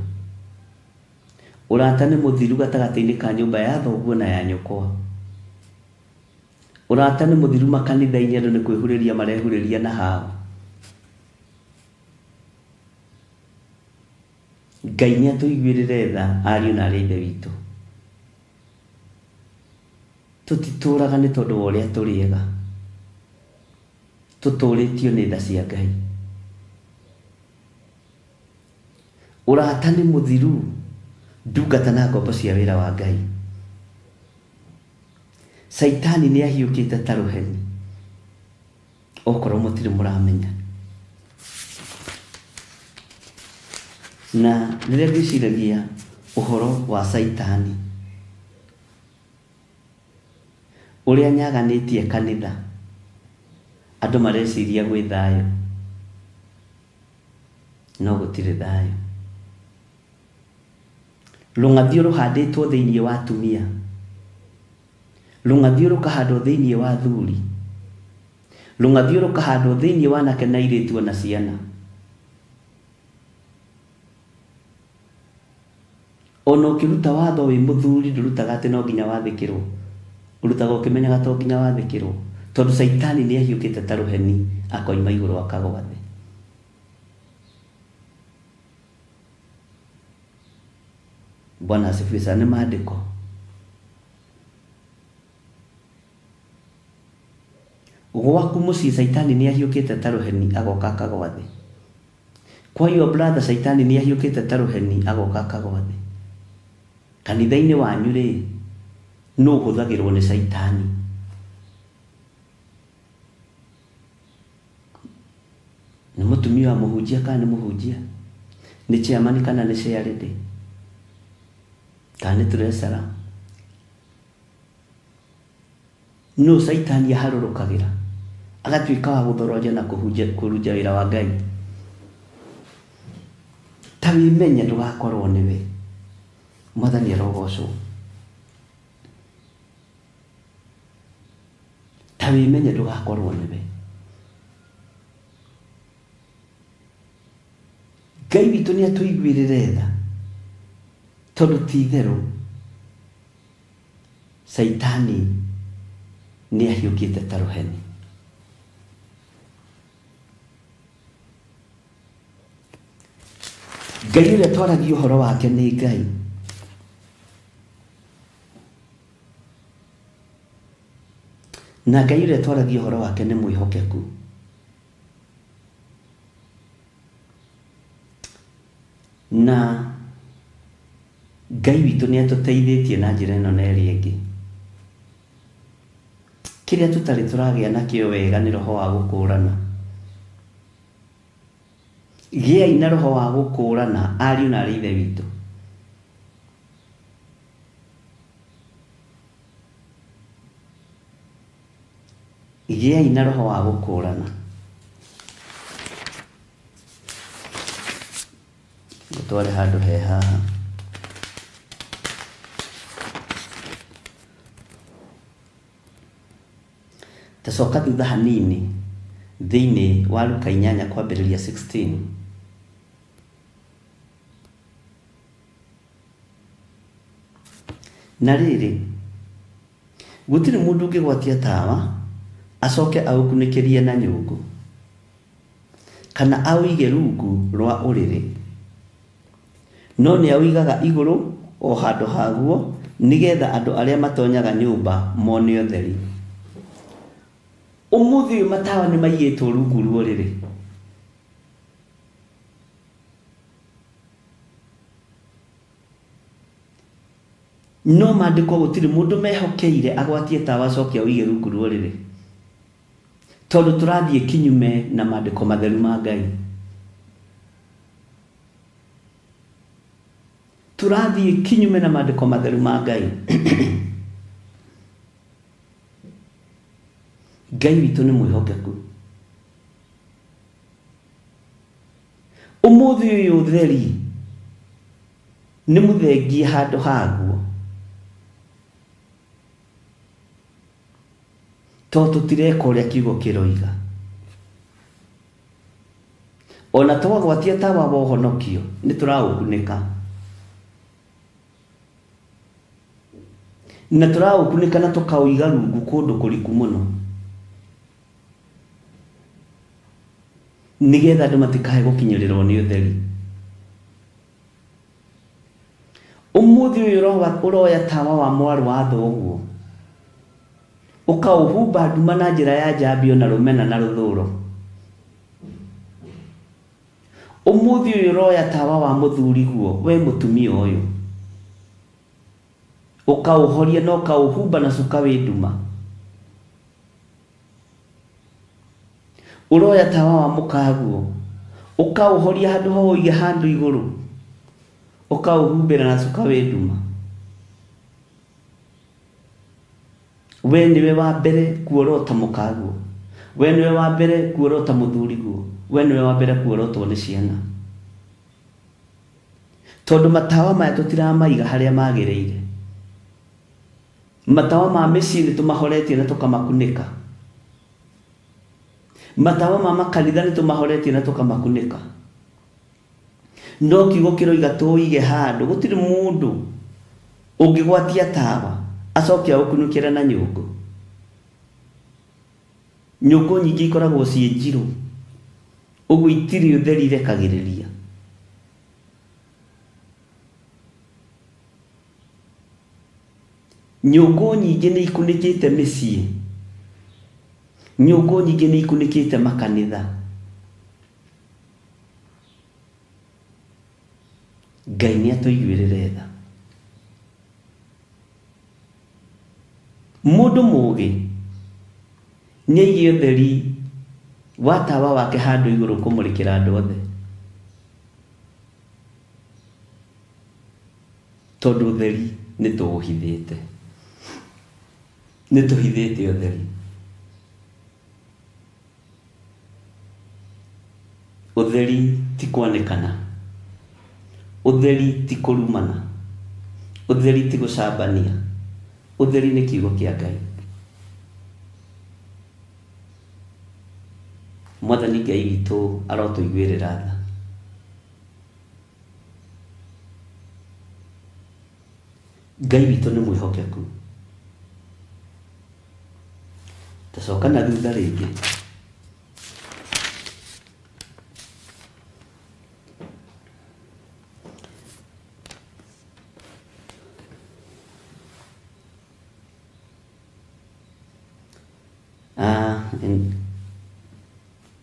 Ũrata nĩ mũthiru gatagatĩ-inĩ ka nyũmba ya thoguo na ya nyũkwa. Ũrata nĩ mũthiru makanitha-inĩ, andũ nĩ kwĩhurĩria marehurĩria na hao. Ngai nĩ atũiguĩrĩre tha ariũ na arĩ a Ithe witũ. Tũtitũraga nĩ tondũ wa ũrĩa tũrĩ ega, tũtũrĩtio nĩ tha cia Ngai. Ũrata nĩ mũthiru ndungata na ngombo cia wĩra wa Ngai. Caitani nĩ ahiũkĩte ta rũheni, okorwo mũtirĩ mũramenya. Na rĩrĩa ngwĩciragia ũhoro wa Caitani ũrĩa nyaganĩtie kanitha, andũ mareciria gwĩ thayũ, no gũtirĩ thayũ. Rũng'athio rũhandĩtwo thĩinĩ wa atumia, rũng'athio rũkahandwo thĩinĩ wa athuri, rũng'athio rũkahandwo thĩinĩ wa anake na airĩtu ona ciana. Ona ũkĩruta watho wĩ mũthuri ndũrutaga atĩ no nginya wathĩkĩrwo, ũrutaga ũkĩmenyaga to nginya wathĩkĩrwo, tondũ Caitani nĩ ahiũkĩte ta rũheni akoima igũrũ akagwa thĩ. Bwana asifiwe sana. Nĩ maandĩko. Gwaku mũciĩ Caitani nĩ ahiũkĩte ta rũheni agoka akagwa thĩ. Kwa your brother Caitani nĩ ahiũkĩte ta rũheni agoka akagwa thĩ. Kanitha-inĩ wanyu rĩ, nũ ũhũthagĩrwo nĩ Caitani? Nĩ mũtumia wa mũhunjia kana nĩ mũhunjia? Nĩ chairman kana nĩ chairlady? Kana nĩ treasurer? Nũ Caitani aharũrũkagĩra agatuĩka wa gũthoroja na kũrunja wĩra wa Ngai? Ta wĩmenye ndũgakorwo nĩwe. Mwathani arogocwo. Ta wĩmenye ndũgakorwo nĩwe. Ngai witũ nĩ atũiguĩrĩre tha, tondũ ti itherũ Caitani nĩ ahiũkĩte ta rũheni. Ngai ũrĩa twaragia ũhoro wake nĩ Ngai. Na Ngai ũrĩa twaragia ũhoro wake nĩ mwĩhokeku. Na Ngai witũ nĩ atũteithĩtie na njĩra ĩno na ĩrĩa ĩngĩ. Kĩrĩa tũtarĩ tũragĩa nakĩo wega nĩ roho wa gũkũrana. Gĩai na roho wa gũkũrana ariũ na arĩ Ithe witũ. Gĩai na roho wa gũkũrana. Ngũtware handũ he haha. Tacoka thutha hanini thĩinĩ wa Luka 8 kwambĩrĩria 16. Na rĩrĩ, gũtirĩ mũndũ ũngĩgwatia tawa acoke aũkunĩkĩrie na nyũngũ, kana aũige rungu rwa ũrĩrĩ, no nĩ aũigaga igũrũ o handũ haguo, nĩgetha andũ arĩa matonyaga nyũmba mone ũtheri. Ũmũthĩ ũyũ matawa nĩ maigĩtwo rungu rwa ũrĩrĩ. No maandĩko gũtirĩ mũndũ mehokeire agwatie tawa acoke aũige rungu rwa ũrĩrĩ, tondũ tũrathiĩ kinyume na maandĩko matheru ma Ngai. Tũrathiĩ kinyume na maandĩko matheru ma Ngai. Ngai witũ nĩ mwĩhokeku. Ũmũthĩ ũyũ ũtheri nĩ mũthengie handũ haguo, tondũ tũtireka ũrĩa kiugo kĩroiga. Ona twagwatia tawa wa ũhonokio nĩ tũraũkunĩka, na tũraũkunĩka na tũkaũiga rungu kũndũ kũriku mũno, nĩgetha andũ matikae gũkinyĩrĩrwo nĩ ũtheri. Ũmũthĩ ũyũ ũroya tawa wa mwarĩ wa thoguo ũkaũhumba nduma na njĩra ya njambio na rũmena na rũthũro. Ũmũthĩ ũyũ ũroya tawa wa mũthuriguo we mũtumia ũyũ ũkaũhoria na ũkaũhumba na cuka wĩ nduma. Ũroya tawa wa mũkaguo ũkaũhoria handũ ho ũige handũ igũrũ ũkaũhumbĩra na cuka wĩ nduma. We nĩwe wa mbere kuorota mũkaguo, we nĩwe wa mbere kuorota mũthuriguo, we nĩwe wa mbere kuorotwo nĩ ciana, tondũ matawa maya tũtiramaiga harĩa magĩrĩire. Matawa ma mĩciĩ nĩ tũmahoretie na tũkamakunĩka. Matawa ma makanitha nĩ tũmahoretie na tũkamakunĩka. No kiugo kĩroiga tũige handũ, gũtirĩ mũndũ ũngĩgwatia tawa acoke aũkunũkĩre na nyũngũ. Nyũngũ nyingĩ ikoragwo ciĩ njirũ, ũguo itirĩ ũtheri irekagĩrĩria. Nyũngũ nyingĩ nĩ ikunĩkĩte mĩciĩ, nyũngũ nyingĩ nĩ ikunĩkĩte makanitha. Ngai nĩ atũiguĩrĩre tha. Mũndũ mũũgĩ nĩ aige ũtheri wa tawa wake handũ igũrũ kũmũrĩkĩra andũ othe, tondũ ũtheri nĩ tũũhithĩte, nĩ tũhithĩte ũtheri. Ũtheri ti kwanĩkana, ũtheri ti kũrumana, ũtheri ti gũcambania, ũtheri nĩ kiugo kĩa Ngai. Mwathani Ngai witũ arotũiguĩrĩra tha. Ngai witũ nĩ mwĩhokeku. Tacoka na thutha rĩngĩ.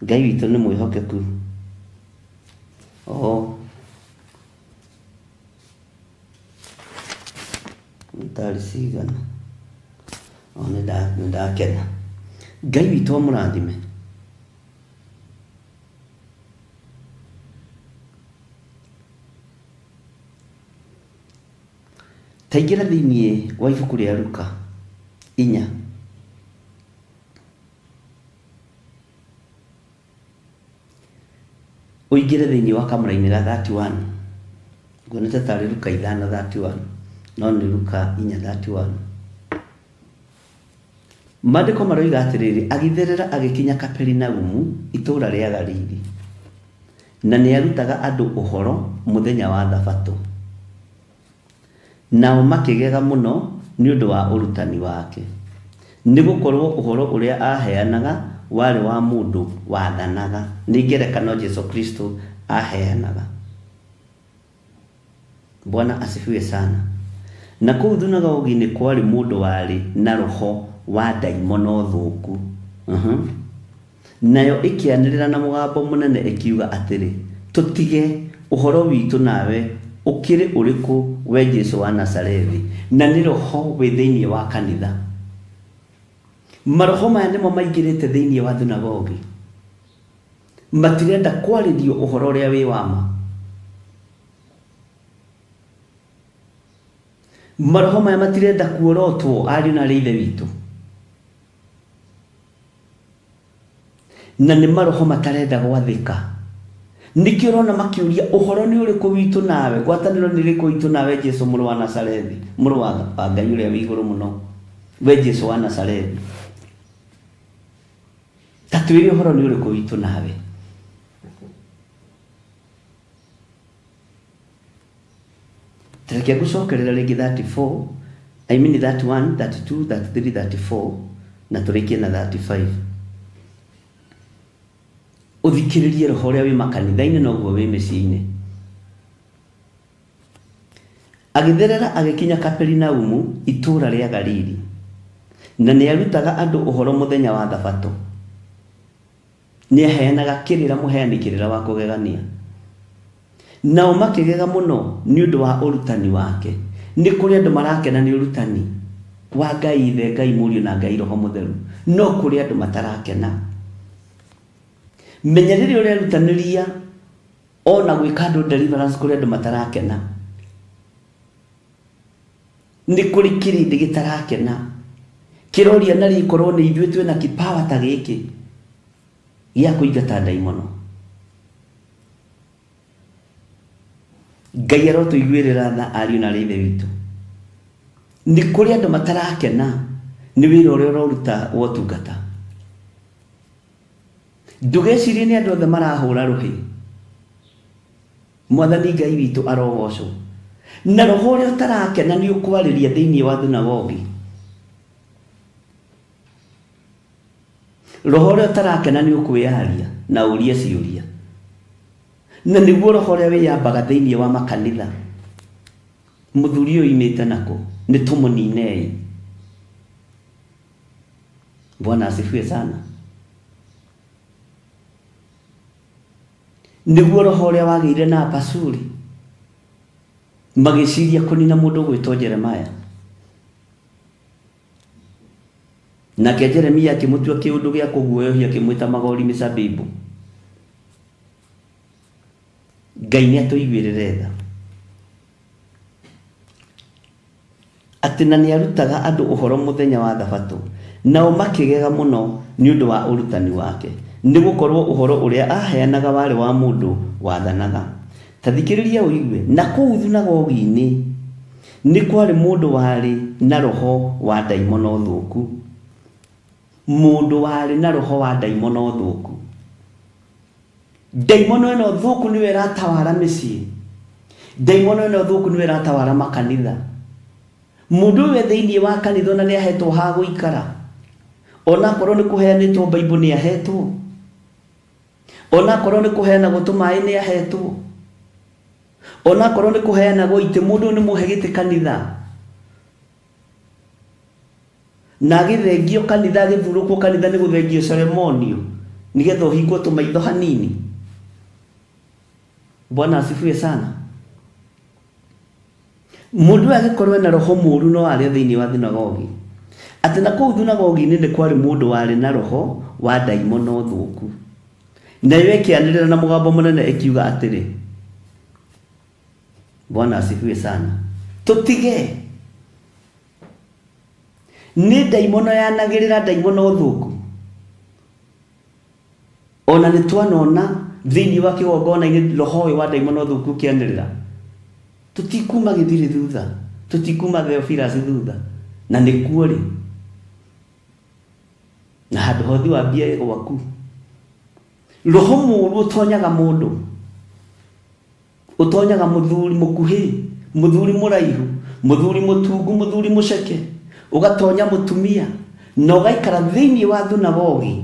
Ngai witũ nĩ mwĩhokeku. Ntarĩ cigana. Nĩ ndakena. Ngai witũ amũrathime. Taingĩra thĩinĩ wa ibuku rĩa Luka 4. Ũingĩre thĩinĩ wa kamũra-inĩ ga 31. Nguonete tarĩ Luka 5:31, no nĩ Luka 4:31. Maandĩko maroiga atĩrĩrĩ, agĩtherera agĩkinya Kaperinaumu, itũũra rĩa Galili, na nĩarutaga andũ ũhoro mũthenya wa Thabatũ. Nao makĩgega mũno nĩ ũndũ wa ũrutani wake, nĩ gũkorwo ũhoro ũrĩa aheanaga warĩ wa mũndũ wathanaga. Nĩ ngerekano Jesu Kristo aheanaga. Bwana asifiwe sana. Na kũu thunagogi-inĩ kwarĩ mũndũ warĩ na roho wa ndaimono thũku. Nayo ĩkĩanĩrĩra na mũgambo mũnene ĩkiuga atĩrĩ, tũtige ũhoro witũ nawe ũkĩrĩ ũrĩkũ we Jesu wa Nazarethi? Na nĩ roho wĩ thĩinĩ wa kanitha. Maroho maya nĩmo maingĩrĩte thĩinĩ wa thunagogi. Matirenda kwarĩrio ũhoro ũrĩa wĩ wa ma. Maroho maya matirenda kuorotwo ariũ na arĩ ithe witũ. Na nĩ maroho matarenda gwathĩka. Nĩkĩo ũrona makĩũria ũhoro nĩ ũrĩkũ witũ nawe, ngwatanĩro nĩ ĩrĩkũ witũ nawe Jesu mũrũ wa Nazarethi, mũrũ wa Ngai ũrĩa wĩ igũrũ mũno, we Jesu wa Nazarethi. Ta twĩre ũhoro nĩ ũrĩkũ witũ nawe. Reke ngũcokerera rĩngĩ 34, I mean 31, 32, 33, 34 na tũrĩkie na 35. Ũthikĩrĩrie roho ũrĩa wĩ makanitha-inĩ noguo wĩ mĩciĩ-inĩ. Agĩtherera agĩkinya Kaperinaumu, itũũra rĩa Galili, na nĩarutaga andũ ũhoro mũthenya wa Thabatũ. Nĩaheanaga kĩrĩra mũheani kĩrĩra wa kũgegania. Nao makĩgega mũno nĩ ũndũ wa ũrutani wake. Nĩ kũrĩ andũ marakena nĩ ũrutani wa Ngai Ithe, Ngai Mũriũ na Ngai Roho Mũtheru, no kũrĩ andũ matarakena. Menya rĩrĩa ũrerutanĩria ona gwĩka andũ deliverance kũrĩ andũ matarakena. Nĩ kũrĩ kĩrĩndĩ gĩtarakena. Kĩroria na rĩkorwo nĩ ithuĩ twĩna kipawa ta gĩkĩ gĩa kũingata ndaimono. Ngai arotũiguĩrĩra tha ariũ na arĩ ithe witũ. Nĩ kũrĩ andũ matarakena nĩ wĩra ũrĩa ũroruta wa ũtungata. Ndũgecirie nĩ andũ othe marahũra rũhĩ. Mwathani Ngai witũ arogocwo. Na roho ũrĩa ũtarakena nĩ ũkwarĩria thĩinĩ wa thunagogi. Roho ũrĩa ũtarakena nĩ ũkwĩyaria na ũrie ciũria. Na nĩguo roho ũrĩa wĩyambaga thĩinĩ wa makanitha. Mũthuri ũyũ oimĩte nakũ? Nĩ tũmũninei. Bwana asifiwe sana. Nĩguo roho ũrĩa wagĩire na Apasuri magĩciria kũnina mũndũ ũgwĩtwo Jeremaya. Nake Jeremia akĩmũtua kĩũndũ gĩa kũguoyohia akĩmwĩta magori mĩcabibu. Ngai nĩ atũiguĩrĩre tha. Atĩ na nĩarutaga andũ ũhoro mũthenya wa Thabatũ, nao makĩgega mũno nĩ ũndũ wa ũrutani wake, nĩ gũkorwo ũhoro ũrĩa aheanaga warĩ wa mũndũ wathanaga. Ta thikĩrĩria ũigue, na kũu thunagogi-inĩ nĩ kwarĩ mũndũ warĩ na roho wa ndaimono thũku. Mũndũ warĩ na roho wa ndaimono thũku. Ndaimono ĩno thũku nĩyo ĩratawara mĩciĩ. Ndaimono ĩno thũku nĩyo ĩratawara makanitha. Mũndũ ũyũ thĩinĩ wa kanitha ona nĩahetwo ha gũikara. Onakorwo nĩ kũheanĩtwo Bible nĩahetwo. Onakorwo nĩ kũheanagwo tũmaĩ nĩahetwo. Onakorwo nĩ kũheanagwo itĩ, mũndũ ũyũ nĩ mũhe gĩtĩ kanitha. Na agĩthengio kanitha, agĩthurũkwo kanitha nĩ gũthengio ceremonio nĩgetha ũhingwo tũmaitho hanini. Bwana asifiwe sana. Mũndũ ũyũ agĩkorwo ena roho mũũru no arĩ thĩinĩ wa thunagogi. Atĩ na kũu thunagogi-inĩ nĩ kwarĩ mũndũ warĩ na roho wa ndaimono thũku. Nayo ĩkĩanĩrĩra na mũgambo mũnene ĩkiuga atĩrĩ, Bwana asifiwe sana. Tũtige. Nĩ ndaimono yanagĩrĩra ndaimono thũku. Ona nĩ twanona thĩinĩ wa kĩgongona-inĩ roho ũyũ wa ndaimono thũku ũkĩanĩrĩra. Tũtikuma gĩthirĩ thutha, tũtikuma Theophilus thutha, na nĩkuo rĩ. Na handũ hothe wambie gwaku. Roho mũũru ũtonyaga mũndũ. Ũtonyaga mũthuri mũkuhĩ, mũthuri mũraihu, mũthuri mũtungu, mũthuri mũceke. Ũgatonya mũtumia na ũgaikara thĩinĩ wa thunagogi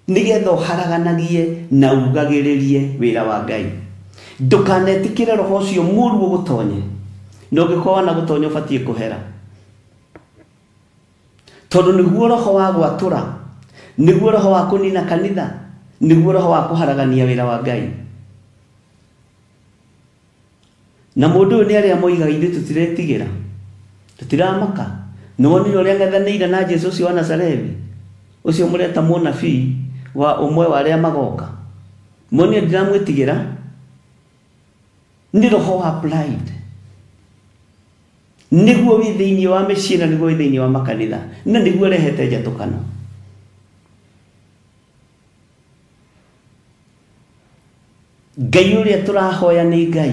nĩgetha ũharaganagie na ugagĩrĩrie wĩra wa Ngai. Ndũkanetĩkĩre roho ũcio mũũru ũgũtonye. Na ũngĩkorwo wana gũtonya ũbatiĩ kũhera. Tondũ nĩguo roho wa gwatũra, nĩguo roho wa kũnina kanitha, nĩguo roho wa kũharagania wĩra wa Ngai. Na mũndũ ũyũ nĩ arĩa moigaga ithuĩ tũtiretigĩra, tũtiramaka. Nĩ wonire ũrĩa ang'ethanĩire na Jesũ ũcio wa Nazarethi, ũcio mũreta mũnabii wa ũmwe wa arĩa magoka. Muonire ndiramwĩtigĩra, nĩ roho wa pride. Nĩguo wĩ thĩinĩ wa mĩciĩ na nĩguo wĩ thĩinĩ wa makanitha na nĩguo ũrehete njatũkano. Ngai ũrĩa tũrahoya nĩ Ngai.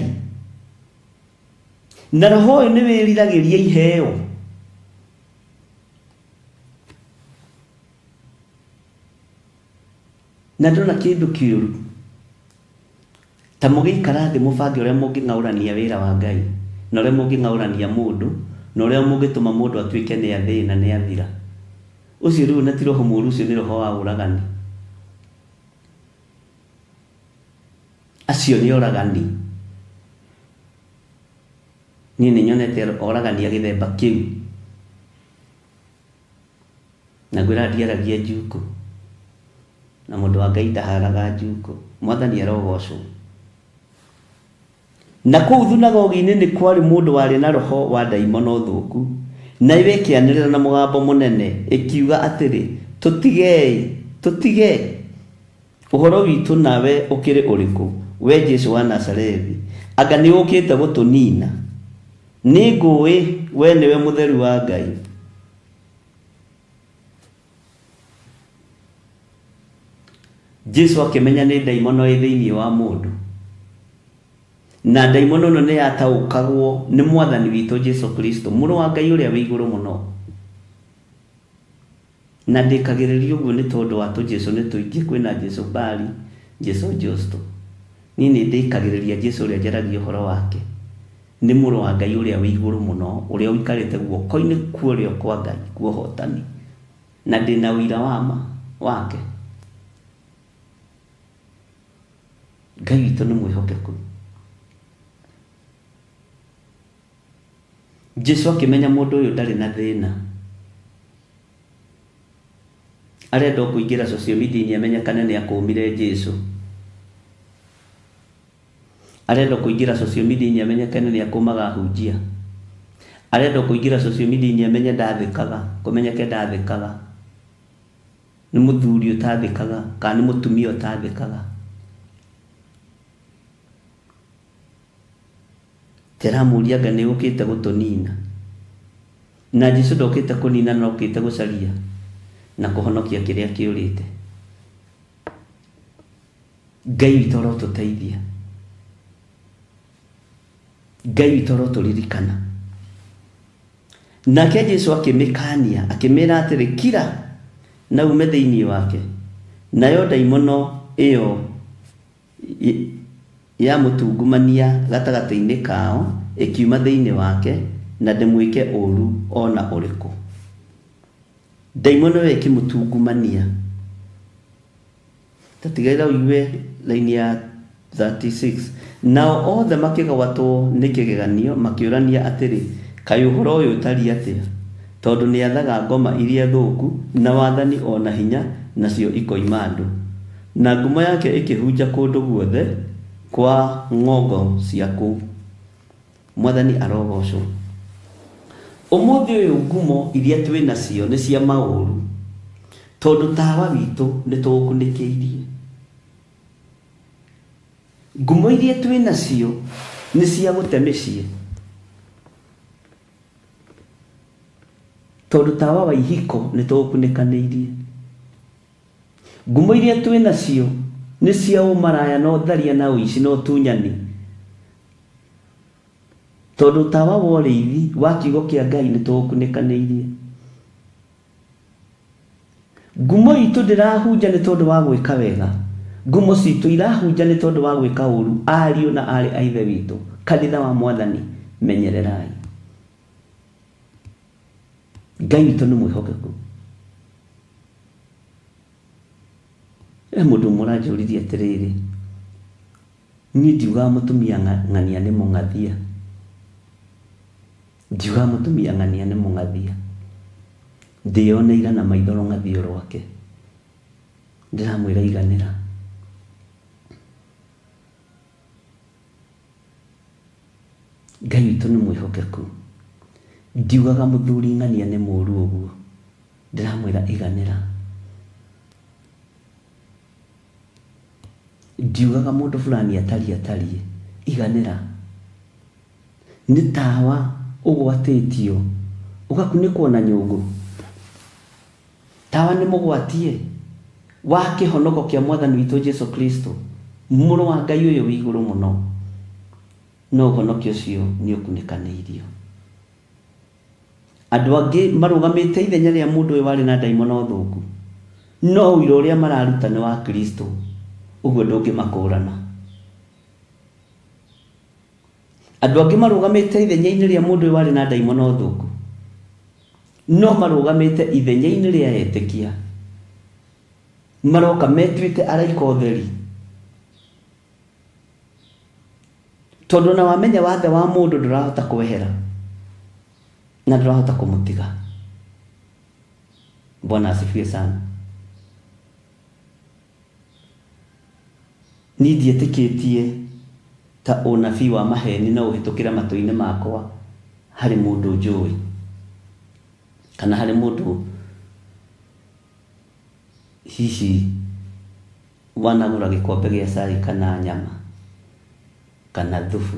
Na roho ũyũ nĩ wĩriragĩria iheo. Na ndona kĩndũ kĩũru ta mũgĩikara thĩ mũbange ũrĩa mũngĩng'aũrania wĩra wa Ngai na ũrĩa mũngĩng'aũrania mũndũ na ũrĩa mũngĩtũma mũndũ atuĩke nĩ athĩna nĩ athira. Ũcio rĩu na ti roho mũũru, ũcio nĩ roho wa ũragani. Acio nĩ oragani. Niĩ nĩ nyonete oragani a gĩthemba kĩu. Na ngwĩra ndiaragia njukũ. Na mũndũ wa Ngai ndaharaga njukũ. Mwathani arogocwo. Na kũu thunagogi-inĩ nĩ kwarĩ mũndũ warĩ na roho wa ndaimono thũku, nayo ĩkĩanĩrĩra na mũgambo mũnene ĩkiuga atĩrĩ, tũtigei, tũtige, ũhoro witũ nawe ũkĩrĩ ũrĩkũ, we Jesũ wa Nazarethi? Anga nĩ ũkĩte gũtũnina? Nĩ ngũĩ we nĩwe mũtheru wa Ngai. Jesũ akĩmenya nĩ ndaimono ĩ thĩinĩ wa mũndũ. Na ndaimono ĩno nĩ yataũkagwo nĩ mwathani witũ Jesũ Kristo, mũrũ wa Ngai ũrĩa wĩ igũrũ mũno. Na ndĩkagĩrĩria ũguo nĩ tondũ wa tũJesũ nĩ tũingĩ, kwĩna Jesũ Bali, Jesũ Justo. Niĩ nĩ ndĩkagĩrĩria Jesũ ũrĩa njaragia ũhoro wake. Nĩ mũrũ wa Ngai ũrĩa wĩ igũrũ mũno, ũrĩa ũikarĩte guoko-inĩ kwa ũrĩo kwa Ngai, kwa ũhotani. Na ndĩna ũira wa ma wake. Ngai witũ nĩ mwĩhokeku. Jesũ akĩmenya mũndũ ũyũ ndarĩ na thĩna. Arenda o kũingĩra social media-inĩ amenyekane nĩ akũmire Jesũ. Arenda kũingĩra social media-inĩ amenyekane nĩ akũmaga ahunjia. Arenda kũingĩra social media-inĩ amenye ndathĩkaga, kũmenyeke ndathĩkaga. Nĩ mũthuri ũtathĩkaga kana nĩ mũtumia ũtathĩkaga. Tĩramũria anga nĩ ũkĩte gũtũnina. Na Jesũ ndokĩte kũnina, no okĩte gũcaria na kũhonokia kĩrĩa kĩũrĩte. Ngai witũ arotũteithia. Ngai witũ arotũririkana. Nake Jesũ akĩmĩkania, akĩmĩra atĩrĩ, kira na ume thĩinĩ wake. Nayo ndaimono ĩyo ya mũtungumania gatagatĩ-inĩ kao ĩkiuma thĩinĩ wake, na ndĩmwĩke ũũru ona ũrĩkũ. Ndaimono ĩyo ĩkĩmũtungumania. Tatigĩrĩra ũigue line ya 36. Nao othe makĩgwatwo nĩ kĩgeganio, makĩũrania atĩrĩ, kaĩ ũhoro ũyũ ũtariĩ atĩa? Tondũ nĩathaga ngoma iria thũku na wathani o na hinya, nacio ikoima andũ. Na ngumo yake ĩkĩhunja kũndũ guothe kwa ng'ongo cia kũu. Mwathani arogocwo. Ũmũthĩ ũyũ ngumo iria twĩ nacio nĩ cia maũru, tondũ tawa witũ nĩ tũũkunĩkĩirie. Ngumo iria twĩ nacio nĩ cia gũte mĩciĩ, tondũ tawa wa ihiko nĩ tũũkunĩkanĩirie. Ngumo iria twĩ nacio nĩ cia ũmaraya na ũtharia na ũici na ũtunyani, tondũ tawa wa ũrĩithi wa kiugo kĩa Ngai nĩ tũũkunĩkanĩirie. Ngumo itũ ndĩrahunja nĩ tondũ wa gwĩka wega. Ngumo citũ irahunja nĩ tondũ wa gwĩka ũũru. Ariũ na aarĩ a Ithe witũ, kanitha wa Mwathani, menyererai. Ngai witũ nĩ mwĩhokeku. He mũndũ ũmwe ũranjũririe atĩrĩrĩ, niĩ ndiugaga mũtumia ng'ania nĩ mũng'athia. Ndiugaga mũtumia ng'ania nĩ mũng'athia. Ndĩyoneire na maitho rũng'athio rwake. Ndĩramwĩra iganĩra. Ngai witũ nĩ mwĩhokeku. Ndiugaga mũthuri ng'ania nĩ mũũru ũguo. Ndĩramwĩra iganĩra. Ndiugaga mũndũ fulani atariĩ atariĩ. Iganĩra. Nĩ tawa ũgwatĩtio ũgakunĩkwo na nyũngũ. Tawa nĩ mũgwatie wa kĩhonoko kĩa Mwathani witũ Jesu Kristo, mũrũ wa Ngai ũyũ wĩ igũrũ mũno, no ũhonokio ũcio nĩ ũkunĩkanĩirio. Andũ angĩ marũgamĩte ithenya rĩa mũndũ ũyũ warĩ na ndaimono thũku, no ũira ũrĩa mararuta nĩ wa Kristo, ũguo ndũngĩmakũrana. Andũ angĩ marũgamĩte ithenya-inĩ rĩa mũndũ ũyũ warĩ na ndaimono thũku, no marũgamĩte ithenya-inĩ rĩa etĩkia, maroka metuĩte araika ũtheri, tondũ na wamenya wathe wa mũndũ ndũrahota kwehera na ndũrahota kũmũtiga. Bwana asifiwe sana. Niĩ ndiĩtĩkĩtie ta ũnabii wa maheni no ũhĩtũkĩre matũ-inĩ makwa harĩ mũndũ njũĩ kana harĩ mũndũ hihi wanagũra gĩkombe gĩa cai kana nyama kana thubu.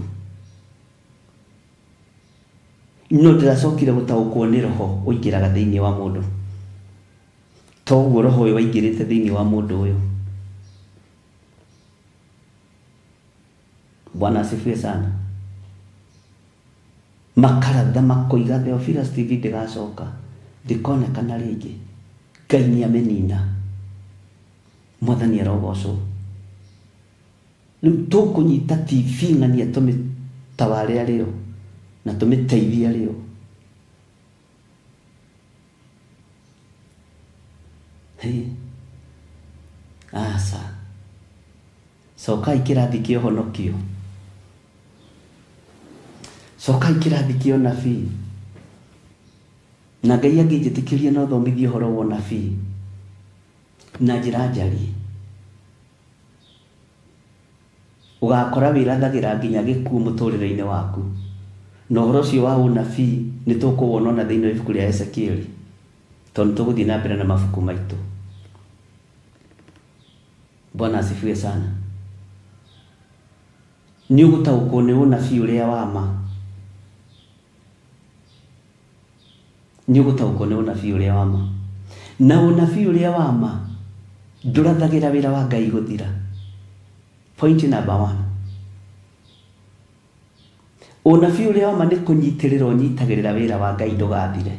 No ndĩracokire gũtaũkwo nĩ roho ũingĩraga thĩinĩ wa mũndũ, toguo roho ũyũ waingĩrĩte thĩinĩ wa mũndũ ũyũ. Bwana asifiwe sana. Makaratha makoiga Theophilus TV ndĩgacoka, ndĩkonekana rĩngĩ, Ngai nĩamenina, Mwathani arogocwo. Rĩu tũkũnyita TV ng'ania tũmĩtaware arĩo na tũmĩteithie arĩo. Hey. Aca, cokai kĩrathi kĩa ũhonokio, cokai kĩrathi kĩa ũnabii. Na Ngai angĩnjĩtĩkĩria no thomithie ũhoro wa ũnabii na njĩra njarie, ũgakora wĩrathagĩra nginya gĩkuũ mũtũrĩre-inĩ waku. Na ũhoro ũcio wa ũnabii nĩ tũkũwona ona thĩinĩ wa ibuku rĩa Ezekieli, tondũ tũgũthiĩ na mbere na mabuku maitũ. Bwana asifiwe sana. Nĩ ũgũtaũkwo nĩ ũnabii ũrĩa wa ma, nĩ ũgũtaũkwo nĩ ũnabii ũrĩa wa ma. Na ũnabii ũrĩa wa ma ndũrathagĩra wĩra wa Ngai gũthira. Point number 1. Ũnabii ũrĩa wa ma nĩ kũnyitĩrĩra ũnyitagĩrĩra wĩra wa Ngai ndũgathire.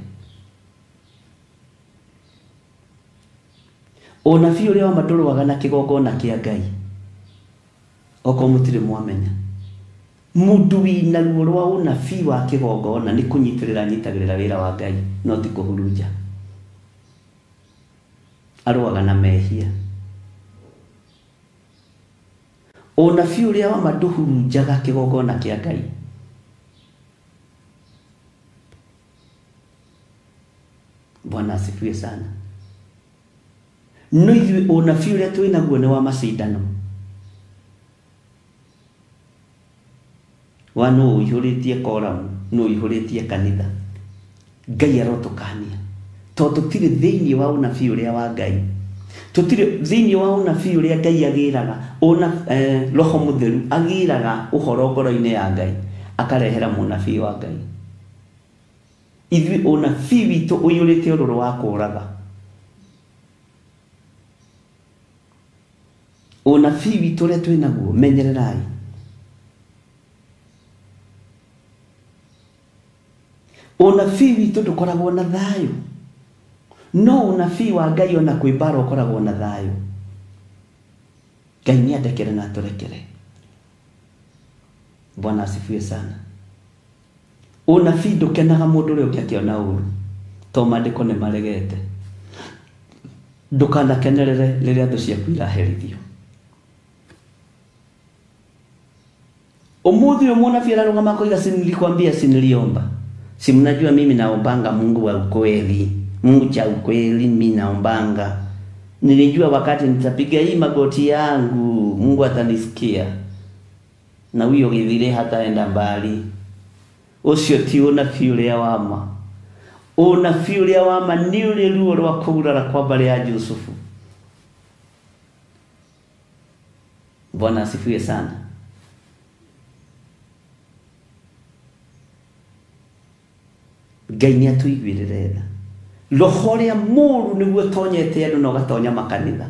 Ũnabii ũrĩa wa ma ndũrũaga na kĩgongona kĩa Ngai, okorwo mũtirĩ mwamenya. Mũndũ wĩna ruo rwa ũnabii wa kĩgongona nĩ kũnyitĩrĩra anyitagĩrĩra wĩra wa Ngai, no ti kũhurunja. Arũaga na mehia. Ũnabii ũrĩa wa ma ndũhurunjaga kĩgongona kĩa Ngai. Bwana asifiwe sana. No ithuĩ ũnabii ũrĩa twĩ naguo nĩ wa macindano, wa nũ ũihũrĩtie koramu, nũ ũihũrĩtie kanitha. Ngai arotũkania tondũ tũtirĩ thĩinĩ wa ũnabii ũrĩa wa Ngai, tũtirĩ thĩinĩ wa ũnabii ũrĩa Ngai agĩraga Roho Mũtheru agĩraga ũhoro ngoro-inĩ ya Ngai akarehera mũnabii wa Ngai. Ithuĩ ũnabii witũ ũiyũrĩte ũrũrũ wa kũũraga. Ũnabii witũ ũrĩa twĩ naguo, menyererai. Ũnabii witũ ndũkoragwo na thayũ, no ũnabii wa Ngai ona kwĩ mbara ũkoragwo na thayũ. Ngai nĩ andekere na atũrekere. Bwana asifiwe sana. Ũnabii ndũkenaga mũndũ ũrĩa ũngĩ akĩona ũru, to maandĩko nĩ maregete. Ndũkanakenerere rĩrĩa thũ ciaku iraherithio. Ũmũthĩ ũyũ mũnabii ararũgama akoiga, si nilikwambia, si niliomba, si mnajua mimi naombanga Mungu wa ukweli, Mungu cha ukweli mimi naombanga. Nilijua wakati nitapiga hii magoti yangu Mungu atanisikia, na huyo githire hataenda mbali. Ũcio ti ũnabii ũrĩa wa ma. Ũnabii ũrĩa wa ma nĩ ũrĩ ruo rwa kũgurara kwa mbarĩ ya Jusufu. Bwana asifiwe sana. Ngai nĩ atũiguĩrĩre tha. Roho ũrĩa mũũru nĩguo ũtonyete andũ na ũgatonya makanitha.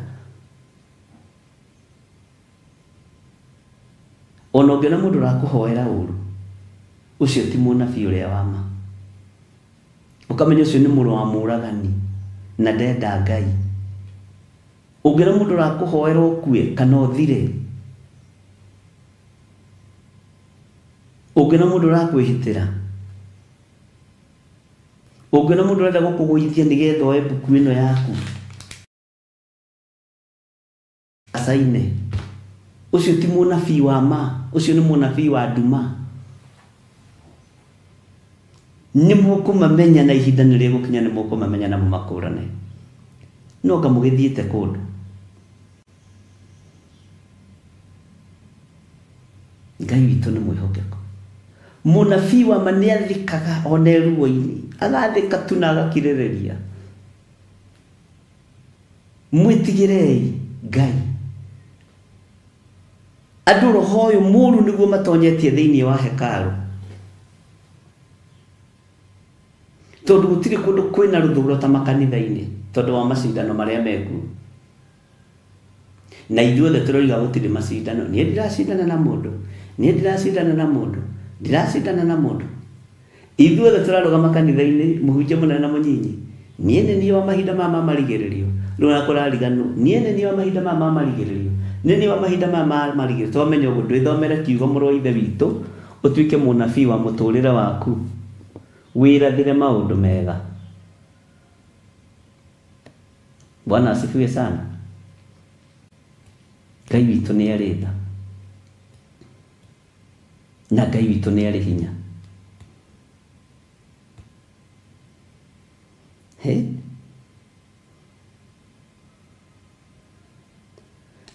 Ona ũngĩona mũndũ ũrakũhoera ũru, ũcio ti mũnabii ũrĩa wa ma. Ũkamenya ũcio nĩ mũrũ wa mũũragani na ndenda Ngai. Ũngĩona mũndũ ũrakũhoera ũkue kana ũthire, ũngĩona mũndũ ũrakwĩhĩtĩra, ũngĩona mũndũ ũrenda gũkũgũithia nĩgetha oe mbuku ĩno yaku acaine, ũcio ti mũnabii wa ma, ũcio nĩ mũnabii wa nduma. Nĩ mũkũmamenya na ihinda nĩ rĩgũkinya, nĩ mũkũmamenya na mũmakũrane. No anga mũgĩthiĩte kũndũ. Ngai witũ nĩ mwĩhokeku. Mũnabii wa ma nĩ athĩkaga ona e ruo-inĩ, agathĩka tu na agakirĩrĩria. Mwĩtigĩrei Ngai. Andũ roho ũyũ mũũru nĩguo matonyetie thĩinĩ wa hekarũ, tondũ gũtirĩ kũndũ kwĩna rũthũro ta makanitha-inĩ tondũ wa macindano marĩa mekuo. Na ithuothe tũroiga gũtirĩ macindano. Niĩ ndiracindana na mũndũ, niĩ ndiracindana na mũndũ, ndiracindana na mũndũ. Ithuothe tũrarũgama kanitha-inĩ, mũhunjia mũnene na mũnyinyi. Niĩ nĩ niĩ wa mahinda maya ma marigĩrĩrio. Rĩu ona kũrariganwo, niĩ nĩ niĩ wa mahinda maya ma marigĩrĩrio, nĩ niĩ wa mahinda maya ma marigĩrĩrio. Twamenya ũguo, ndwĩthomere kiugo mũrũ wa Ithe witũ, ũtuĩke mũnabii wa mũtũrĩre waku, wĩrathĩre maũndũ mega. Bwana asifiwe sana. Ngai witũ nĩ arĩ tha na Ngai witũ nĩ arĩ hinya. He?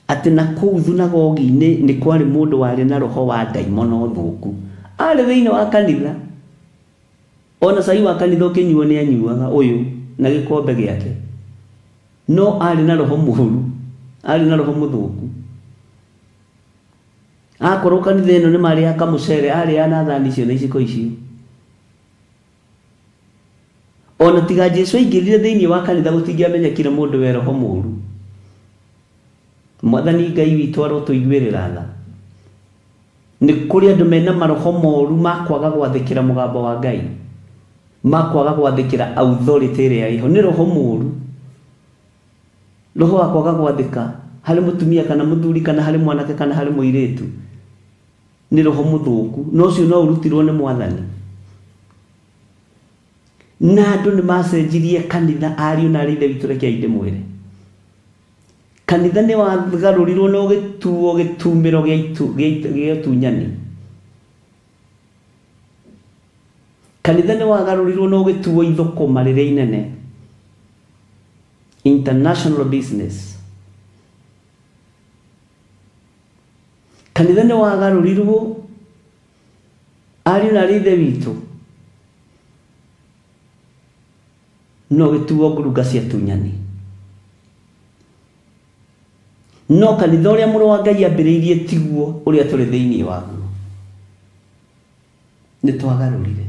Atĩ na kũu thunagogi-inĩ nĩ kwarĩ mũndũ warĩ na roho wa ndaimono thũku, arĩ thĩinĩ wa kanitha. Ona cai wa kanitha ũkĩnyuo nĩ anyuaga ũyũ na gĩkombe gĩake, no arĩ na roho mũũru, arĩ na roho mũthũku. Akorwo kanitha ĩno nĩ marĩaga kamũcere, arĩaga na thani icio na iciko icio. Ona tiga Jesu aingĩrire thĩinĩ wa kanitha gũtingĩamenyekire mũndũ we roho mũũru. Mwathani Ngai witũ arotũiguĩrĩra tha. Nĩ kũrĩ andũ mena maroho moru ma kwaga gwathĩkĩra mũgambo wa Ngai, ma kwaga gwathĩkĩra authority ĩrĩa ĩho. Nĩ roho mũũru, roho wa kwaga gwathĩka harĩ mũtumia kana mũthuri kana harĩ mwanake kana harĩ mũirĩtu, nĩ roho mũthũku. Na ũcio no ũrutirwo nĩ Mwathani. Na andũ nĩ macenjirie kanitha, ariũ na arĩ Ithe witũ, rekei ndĩmwĩre, kanitha nĩ wagarũrirwo na ũgĩtuo gĩtumĩro gĩa ũtunyani. Kanitha nĩ wagarũrirwo na ũgĩtuo ithũkũma rĩrĩa inene, international business. Kanitha nĩ wagarũrirwo, ariũ na arĩ Ithe witũ, no gĩtuo ngurunga cia tunyani. No kanitha ũrĩa mũrũ wa Ngai ambĩrĩirie tiguo ũrĩa tũrĩ thĩinĩ waguo. Nĩ twagarũrire.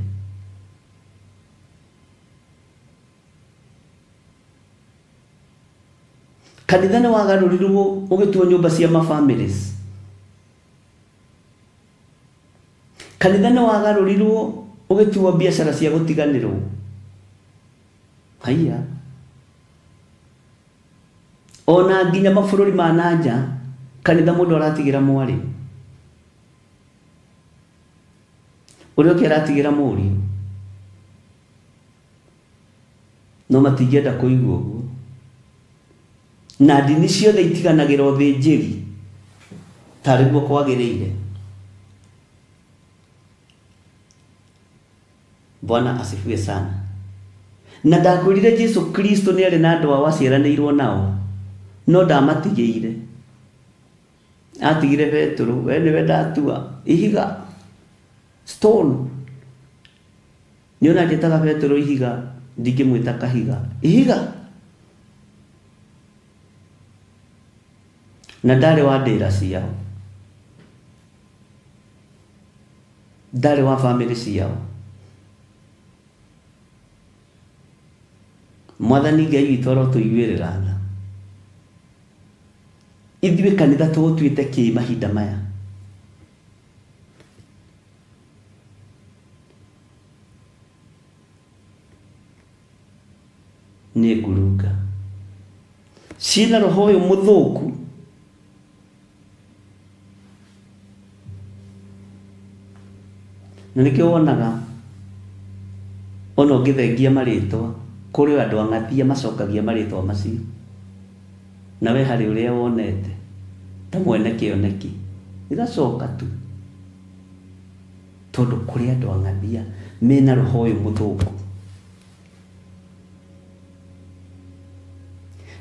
Kanitha nĩ wagarũrirwo ũgĩtuo nyũmba cia mafamilies. Kanitha nĩ wagarũrirwo ũgĩtuo biacara cia gũtiganĩrwo. Haiya. Ona nginya mabũrũri ma nanja, kanitha mũndũ aratigĩra mwarĩ, ũrĩa ũngĩ aratigĩra mũriũ, no matingĩenda kũigua ũguo. Na ndini ciothe itiganagĩra ũthĩnjĩri tarĩ guo kwagĩrĩire. Bwana asifiwe sana. Na ndakwĩrire Jesu Kristo nĩ arĩ na andũ ao aciaranĩirwo nao, no ndamatigĩire. Atigire Petero, we nĩwe ndatua ihiga, stone. Nĩ ona njĩtaga Petero ihiga, ndingĩmwĩta kahiga, ihiga. Na ndarĩ wa ndĩra ciao, ndarĩ wa bamĩrĩ ciao. Mwathani Ngai witũ arotũiguĩrĩra tha. Ithuĩ kanitha tũgũtuĩte kĩ mahinda maya? Nĩ ngurunga ciĩna roho ũyũ mũthũku. Na nĩkĩo wonaga ona ũngĩthengia marĩtwa kũrĩ andũ ang'athia macokagia marĩtwa macio, na we harĩ ũrĩa wonete ta mwene kĩoneki gĩgacoka tu, tondũ kũrĩ andũ ang'athia mena roho ũyũ mũthũku.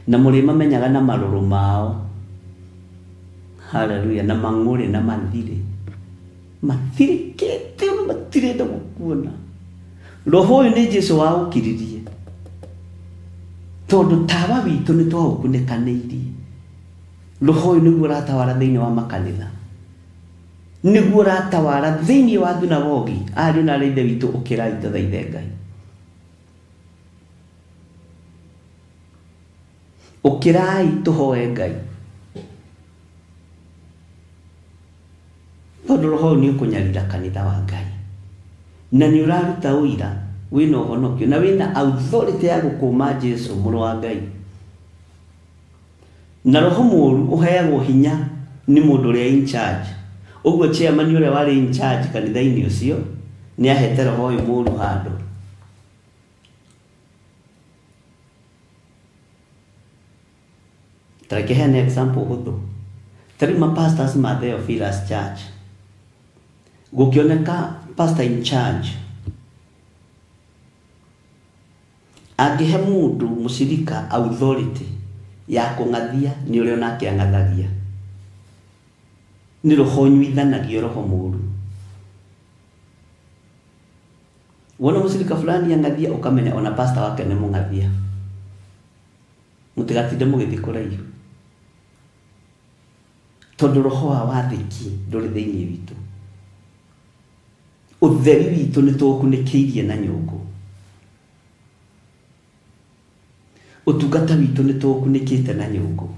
Na mũrĩmamenyaga na marũrũ mao. Haleluya. Na mang'ũrĩ na mathirĩ, mathirĩkĩte ona matirenda gũkuona. Roho ũyũ nĩ Jesu waũkiririe, tondũ tawa witũ nĩ twaũkunĩkanĩirie. Roho ũyũ nĩguo ũratawara thĩinĩ wa makanitha, nĩguo ũratawara thĩinĩ wa thunagogi. Ariũ na aarĩ a Ithe witũ, ũkĩrai tũthaithe Ngai. Ũkĩrai tũhoe Ngai, tondũ roho ũyũ nĩ ũkũnyarira kanitha wa Ngai, na nĩ ũraruta ũira wĩna ũhonokio na wĩna authority ya gũkũma Jesu mũrũ wa Ngai. Na roho mũru ũheagwo hinya nĩ mũndũ ũrĩa in charge. Ũguo chairman ũrĩa warĩ in charge kanitha-inĩ ũcio nĩ ahete roho ũyũ mũru handũ. Ta reke heane example hũthũ. Ta rĩu ma pastors ma Theophilus Church, gũkĩoneka pastor in charge angĩhe mũndũ mũcirika authority ya kũng'athia nĩ ũrĩa onake ang'athagia, nĩ roho ũnyuithanagio roho mũru. Wona mũcirika fulani ang'athia, ũkamenya ona pastor wake nĩ mũng'athia. Mũtigatinde mũgĩthiĩ kũraihu, tondũ roho wa wathĩki ndũrĩ thĩinĩ witũ. Ũtheri witũ nĩ tũũkunĩkĩirie na nyũngũ. Ũtungata witũ nĩ tũũkunĩkĩte na nyũngũ.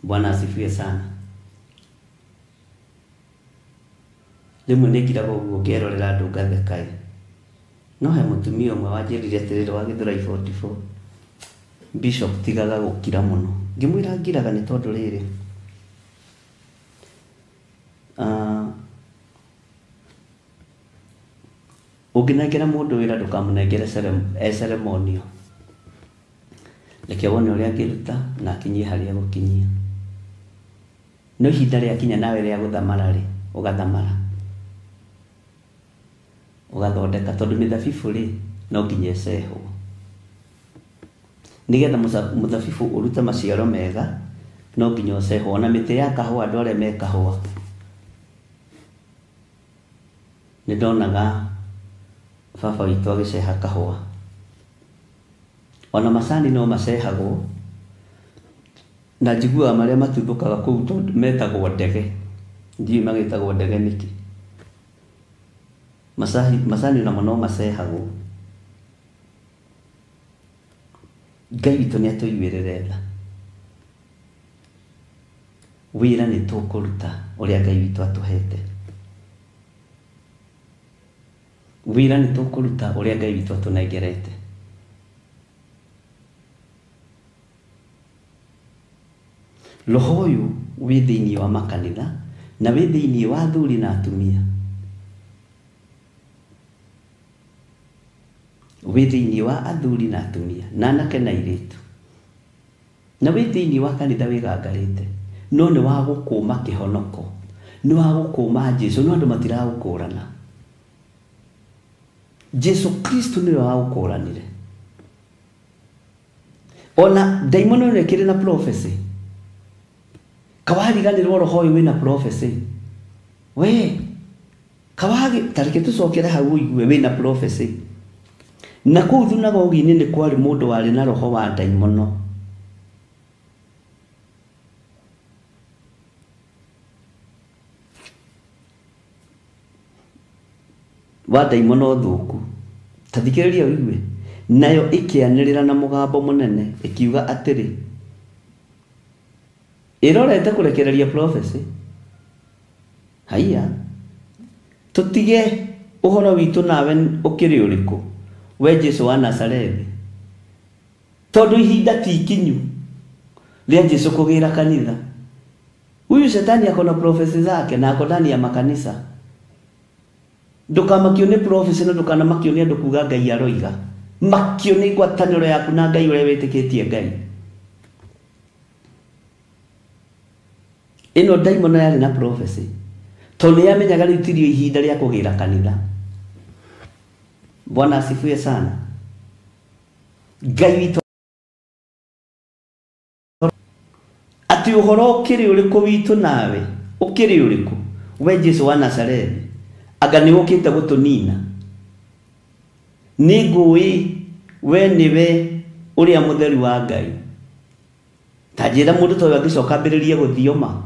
Bwana asifiwe sana. Rĩmwe nĩ ngiraga ũguo ngerorera andũ ngatheka ĩ. No he mũtumia ũmwe wanjĩrire atĩrĩrĩ wa Gĩthũrai 44, Bishop tigaga gũkira mũno. Ngĩmwĩra ngiraga nĩ tondũ rĩrĩ, ũngĩnengera mũndũ wĩra ndũkamũnengere e ceremonial. Reke wone ũrĩa angĩruta na akinyie harĩa egũkinyia. No ihinda rĩakinya nawe rĩa gũthamara rĩ, ũgathamara, ũgathondeka, tondũ mĩthabibũ rĩ no nginya ĩcehwo nĩgetha mũthabibũ ũrute maciaro mega, no nginya ũcehwo. Ona mĩtĩ ya kahũa, andũ arĩa me kahũa, nĩ ndonaga baba witũ agĩceha kahũa. Ona macani no macehagwo, na njiguaga marĩa matuthũkaga kũu tondũ metagwo ndege. Ndiũĩ magĩtagwo ndege nĩkĩ. Macani namo no macehagwo. Ngai witũ nĩ atũiguĩrĩre tha. Wĩra nĩ tũkũruta ũrĩa Ngai witũ atũhete. Wĩra nĩ tũkũruta ũrĩa Ngai witũ atũnengerete. Roho ũyũ wĩ thĩinĩ wa makanitha na wĩ thĩinĩ wa athuri na atumia, wĩ thĩinĩ wa athuri na atumia na anake na airĩtu, na wĩ thĩinĩ wa kanitha wĩgangarĩte, no nĩ wa gũkũma kĩhonoko, nĩ wa gũkũma Jesu, no andũ matiragũkũrana. Jesu Kristo nĩwe wagũkũranire. Ona ndaimono ĩno ĩkĩrĩ na prophecy, kawariganĩrwo roho ũyũ wĩna prophecy. We kawagi, tareke tũcokere hau ũigue wĩna prophecy. Na kũu thunagogi-inĩ nĩ kwarĩ mũndũ warĩ na roho wa ndaimono. Wa ndaimono thũku. Ta thikĩrĩria ũigue. Nayo ĩkĩanĩrĩra na mũgambo mũnene ĩkiuga atĩrĩ, ĩrorete kũrekereria prophecy. Haiya, tũtige ũhoro witũ nawe ũkĩrĩ ũrĩkũ, we Jesu wa Nazarethi? Tondũ ihinda ti ikinyu rĩa Jesu kũgĩra kanitha. Huyu shetani ako na prophecy zake na ako ndani ya makanisa. Ndũkamakio nĩ prophecy na ndũkanamakio nĩ andũ kuga Ngai aroiga. Makio nĩ ngwatanĩro yaku na Ngai ũrĩa wĩtĩkĩtie Ngai. Ĩno ndaimono yarĩ na prophecy tondũ nĩ yamenyaga rĩu tirio ihinda rĩa kũgĩra kanitha. Bwana asifiwe sana. Ngai witũ atĩ ũhoro ũkĩrĩ ũrĩkũ witũ nawe, ũkĩrĩ ũrĩkũ we Jesu wa Nazarethi? Anga nĩ ũkĩte gũtũnina? Nĩ ngũĩ we nĩwe ũrĩa mũtheru wa Ngai. Ta njĩra mũndũ ta ũyũ angĩcoka ambĩrĩrie gũthioma.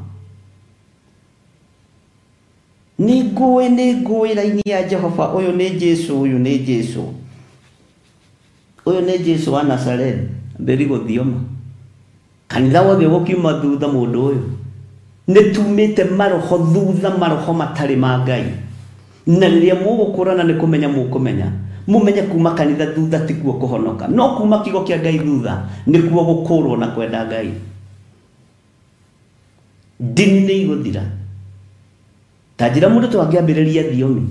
Nĩ ngũĩ raini ya Jehova, ũyũ nĩ Jesu, ũyũ nĩ Jesu, ũyũ nĩ Jesu wa Nazarethi. Ambĩrĩrie gũthioma. Kanitha wothe ũgũkiuma thutha mũndũ ũyũ. Nĩ tumĩte maroho thutha, maroho matarĩ ma Ngai. Na rĩrĩa mũgũkũrana nĩ kũmenya mũkũmenya. Mũmenye kuma kanitha thutha tikuo kũhonoka, no kuma kiugo kĩa Ngai thutha nĩkuo gũkũrwo na kwenda Ngai. Ndini nĩ igũthira. Ta njĩra mũndũ to angĩambĩrĩria thiomi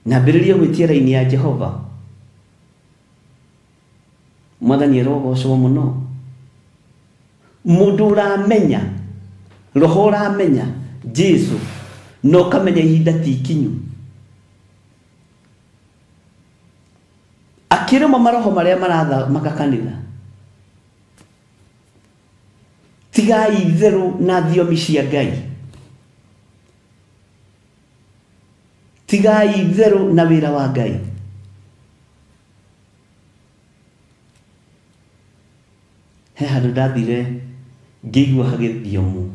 na ambĩrĩrie gwĩtia raini ya Jehova. Mwathani arogocwo mũno. Mũndũ ũramenya roho ũramenya Jesu na ũkamenya ihinda ti ikinyu, akĩrũma maroho marĩa marathamaka kanitha. Tigai itherũ na thiomi cia Ngai. Tigai itherũ na wĩra wa Ngai. He handũ ndathire ngĩigua hagĩthiomu.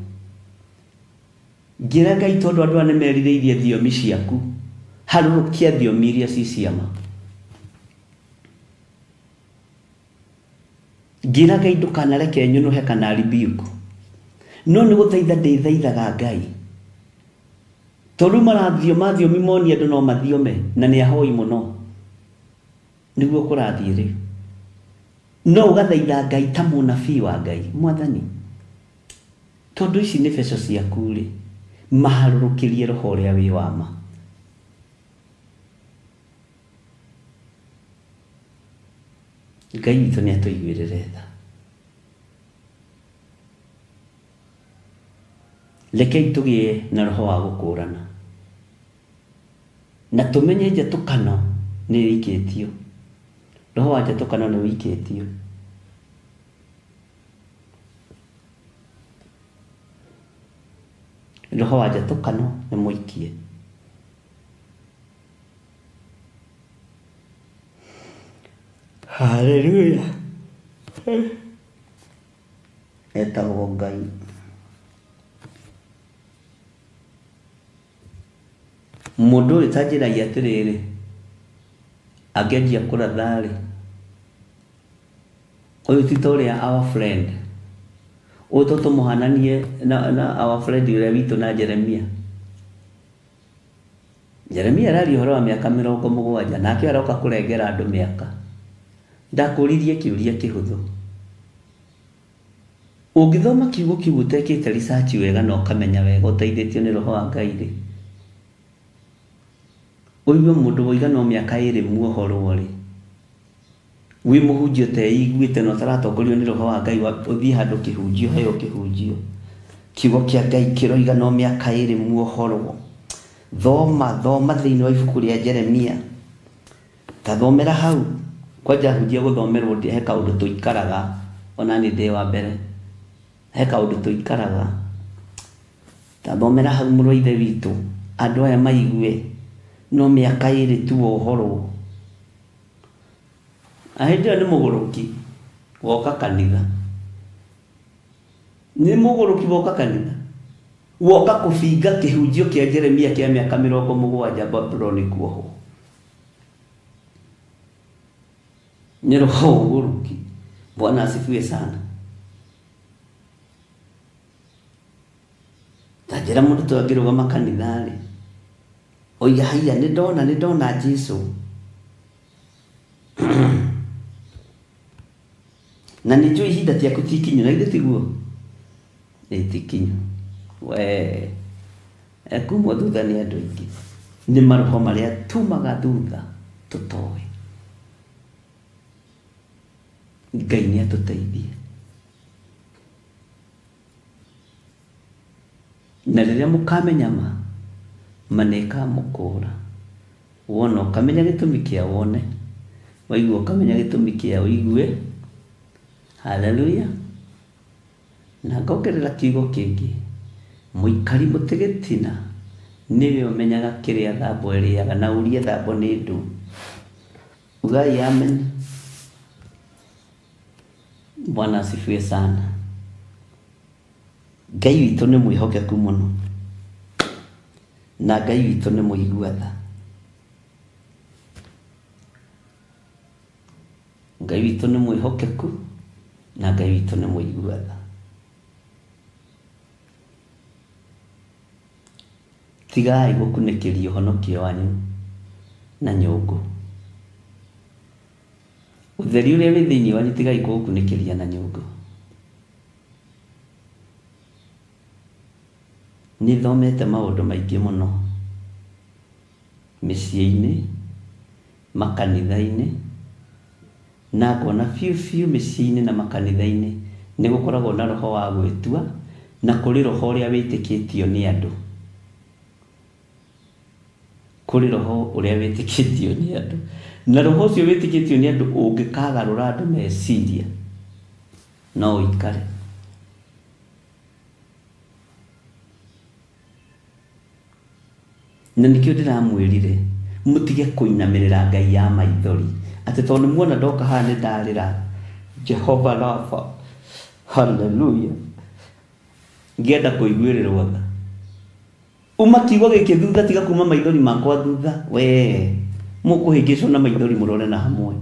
Ngĩra Ngai tondũ andũ aya nĩmerirĩirie thiomi ciaku, harũrũkia thiomi iria ci ciama. Ngĩra Ngai ndũkanareke nyũnũhe kana rebuke, no nĩ gũthaitha ndĩthaithaga Ngai. Tondũ marathioma thiomi monie andũ no mathiome na nĩ ahoi mũno. Nĩguo kũrathiĩ rĩu. No ũgathaitha Ngai ta mũnabii wa Ngai, Mwathani, tondũ ici nĩ beco ciaku rĩ, maharũrũkĩrie roho ũrĩa wĩ wa ma. Ngai witũ nĩ atũiguĩrĩre tha. Rekei tũgĩe na roho wa gũkũrana na tũmenye njatũkano nĩ ĩikĩtio. Roho wa njatũkano nĩ ũikĩtio. Roho wa njatũkano nĩ mũikie. Haleluya. Etagwo Ngai. Mũndũ ũyũ ta njĩragia atĩrĩrĩ, angĩanjia kũratha rĩ, ũyũ ti ta ũrĩa our friend, ũyũ to tũmũhananie na our friend ũrĩa witũ na Jeremia. Jeremia araria ũhoro wa mĩaka 70 nake aroka kũrengera andũ mĩaka. Ndakũririe kĩũria kĩhũthũ. Ũngĩthoma kiugo kĩu ũtekĩte research wega na ũkamenya wega ũteithĩtio nĩ roho wa Ngai rĩ, ũigue mũndũ woiga no mĩaka 2 muohorwo rĩ, wĩ mũhunjia ũteiguĩte na ũtaratongorio nĩ roho wa Ngai, ũthiĩ handũ kĩhunjio, heo kĩhunjio, kiugo kĩa Ngai kĩroiga no mĩaka 2 muohorwo. Thoma, thoma thĩinĩ wa ibuku rĩa Jeremia. Ta thomera hau. Kwanja hunjia gũthomerwo he kaũndũ tũikaraga, ona niĩ ndĩ wa mbere. He kaũndũ tũikaraga. Ta thomera hau mũrũ wa Ithe witũ, andũ aya maigue no mĩaka 2 tu wohorwo. Na hĩndĩ ĩyo nĩ mũgũrũki woka kanitha. Nĩ mũgũrũki woka kanitha. Woka kũbinga kĩhunjio kĩa Jeremia kĩa mĩaka 70 Babuloni kuohwo. Nĩ roho wa ũgũrũki. Bwana asifiwe sana. Ta njĩra mũndũ ta angĩrũgama kanitha-rĩ, oiga haiya nĩ ndona Jesu. Na nĩ njũĩ ihinda tiaku ti ikinyu, na githĩ tiguo? Nĩ ti ikinyu. We ekumwo thutha nĩ andũ aingĩ. Nĩ maroho marĩa tumaga thutha tũtoĩ. Ngai nĩ atũteithie. Na rĩrĩa mũkamenya ma, ma nĩ ĩkamũkũũra. Wona ũkamenya gĩtũmi kĩa wone, waigua ũkamenya gĩtũmi kĩa ũigue. Haleluya. Na ngongerera kiugo kĩngĩ, mũikari mũtĩ gĩtina nĩwe ũmenyaga kĩrĩa thambo ĩrĩaga, na ũrie thambo nĩ ndũ. Ugai amen. Bwana asifiwe sana. Ngai witũ nĩ mwĩhokeku mũno, na Ngai witũ nĩ mũigua tha. Ngai witũ nĩ mwĩhokeku, na Ngai witũ nĩ mũigua tha. Tigai gũkunĩkĩria ũhonokio wanyu na nyũngũ. Ũtheri ũrĩa wĩ thĩinĩ wanyu tigai kũũkunĩkĩria na nyũngũ. Nĩ thomete maũndũ maingĩ mũno mĩciĩ-inĩ, makanitha-inĩ, na ngona biũ biũ mĩciĩ-inĩ na makanitha-inĩ nĩ gũkoragwo na roho wa gwĩtua, na kũrĩ roho ũrĩa wĩtĩkĩtio nĩ andũ. Kũrĩ roho ũrĩa wĩtĩkĩtio nĩ andũ, na roho ũcio wĩtĩkĩtio nĩ andũ ũngĩkagarũra andũ meciria no ũikare. Na nĩkĩo ndĩramwĩrire mũtige kũinamĩrĩra Ngai ya maithori, atĩ tondũ nĩ muona ndoka haha nĩ ndarĩra Jehova Rafa, haleluya, ngĩenda kũiguĩrĩrwo tha. Uma kiugo gĩkĩ thutha, tiga kuma maithori makwa thutha. We mũkũhĩngĩcwo na maithori mũrore na hamwe.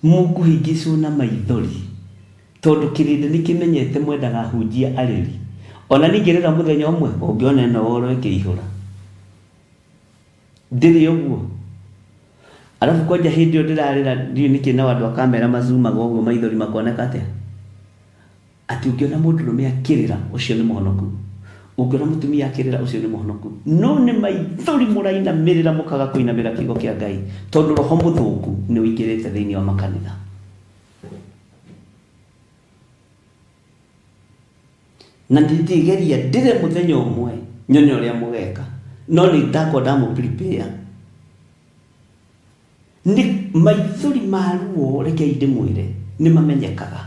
Mũkũhĩngĩcwo na maithori tondũ kĩrĩndĩ nĩ kĩmenyete mwendaga hunjia arĩri. Ona ningĩrĩra mũthenya ũmwe ũngĩona ĩno woro ĩkĩihũra. Ndĩrĩ ũguo. Arabu kwanja hĩndĩ ĩyo ndĩrarĩra ndiũĩ nĩkĩ nao andũ a kamera mazumaga ũguo maithori makoneka atĩa? Atĩ ũngĩona mũndũrũme akĩrĩra ũcio nĩ mũhonoku, ũngĩona mũtumia akĩrĩra ũcio nĩ mũhonoku. No nĩ maithori mũrainamĩrĩra mũkaga kũinamĩrĩra kiugo kĩa Ngai, tondũ roho mũthũku nĩ ũingĩrĩte thĩinĩ wa makanitha. Na ndingĩgeria ndĩre mũthenya ũmwe nyone ũrĩa mũgeka, no nĩ ndakwa ndamũ prepare. Nĩ maithori ma ruo, rekei ndĩmwĩre, nĩ mamenyekaga.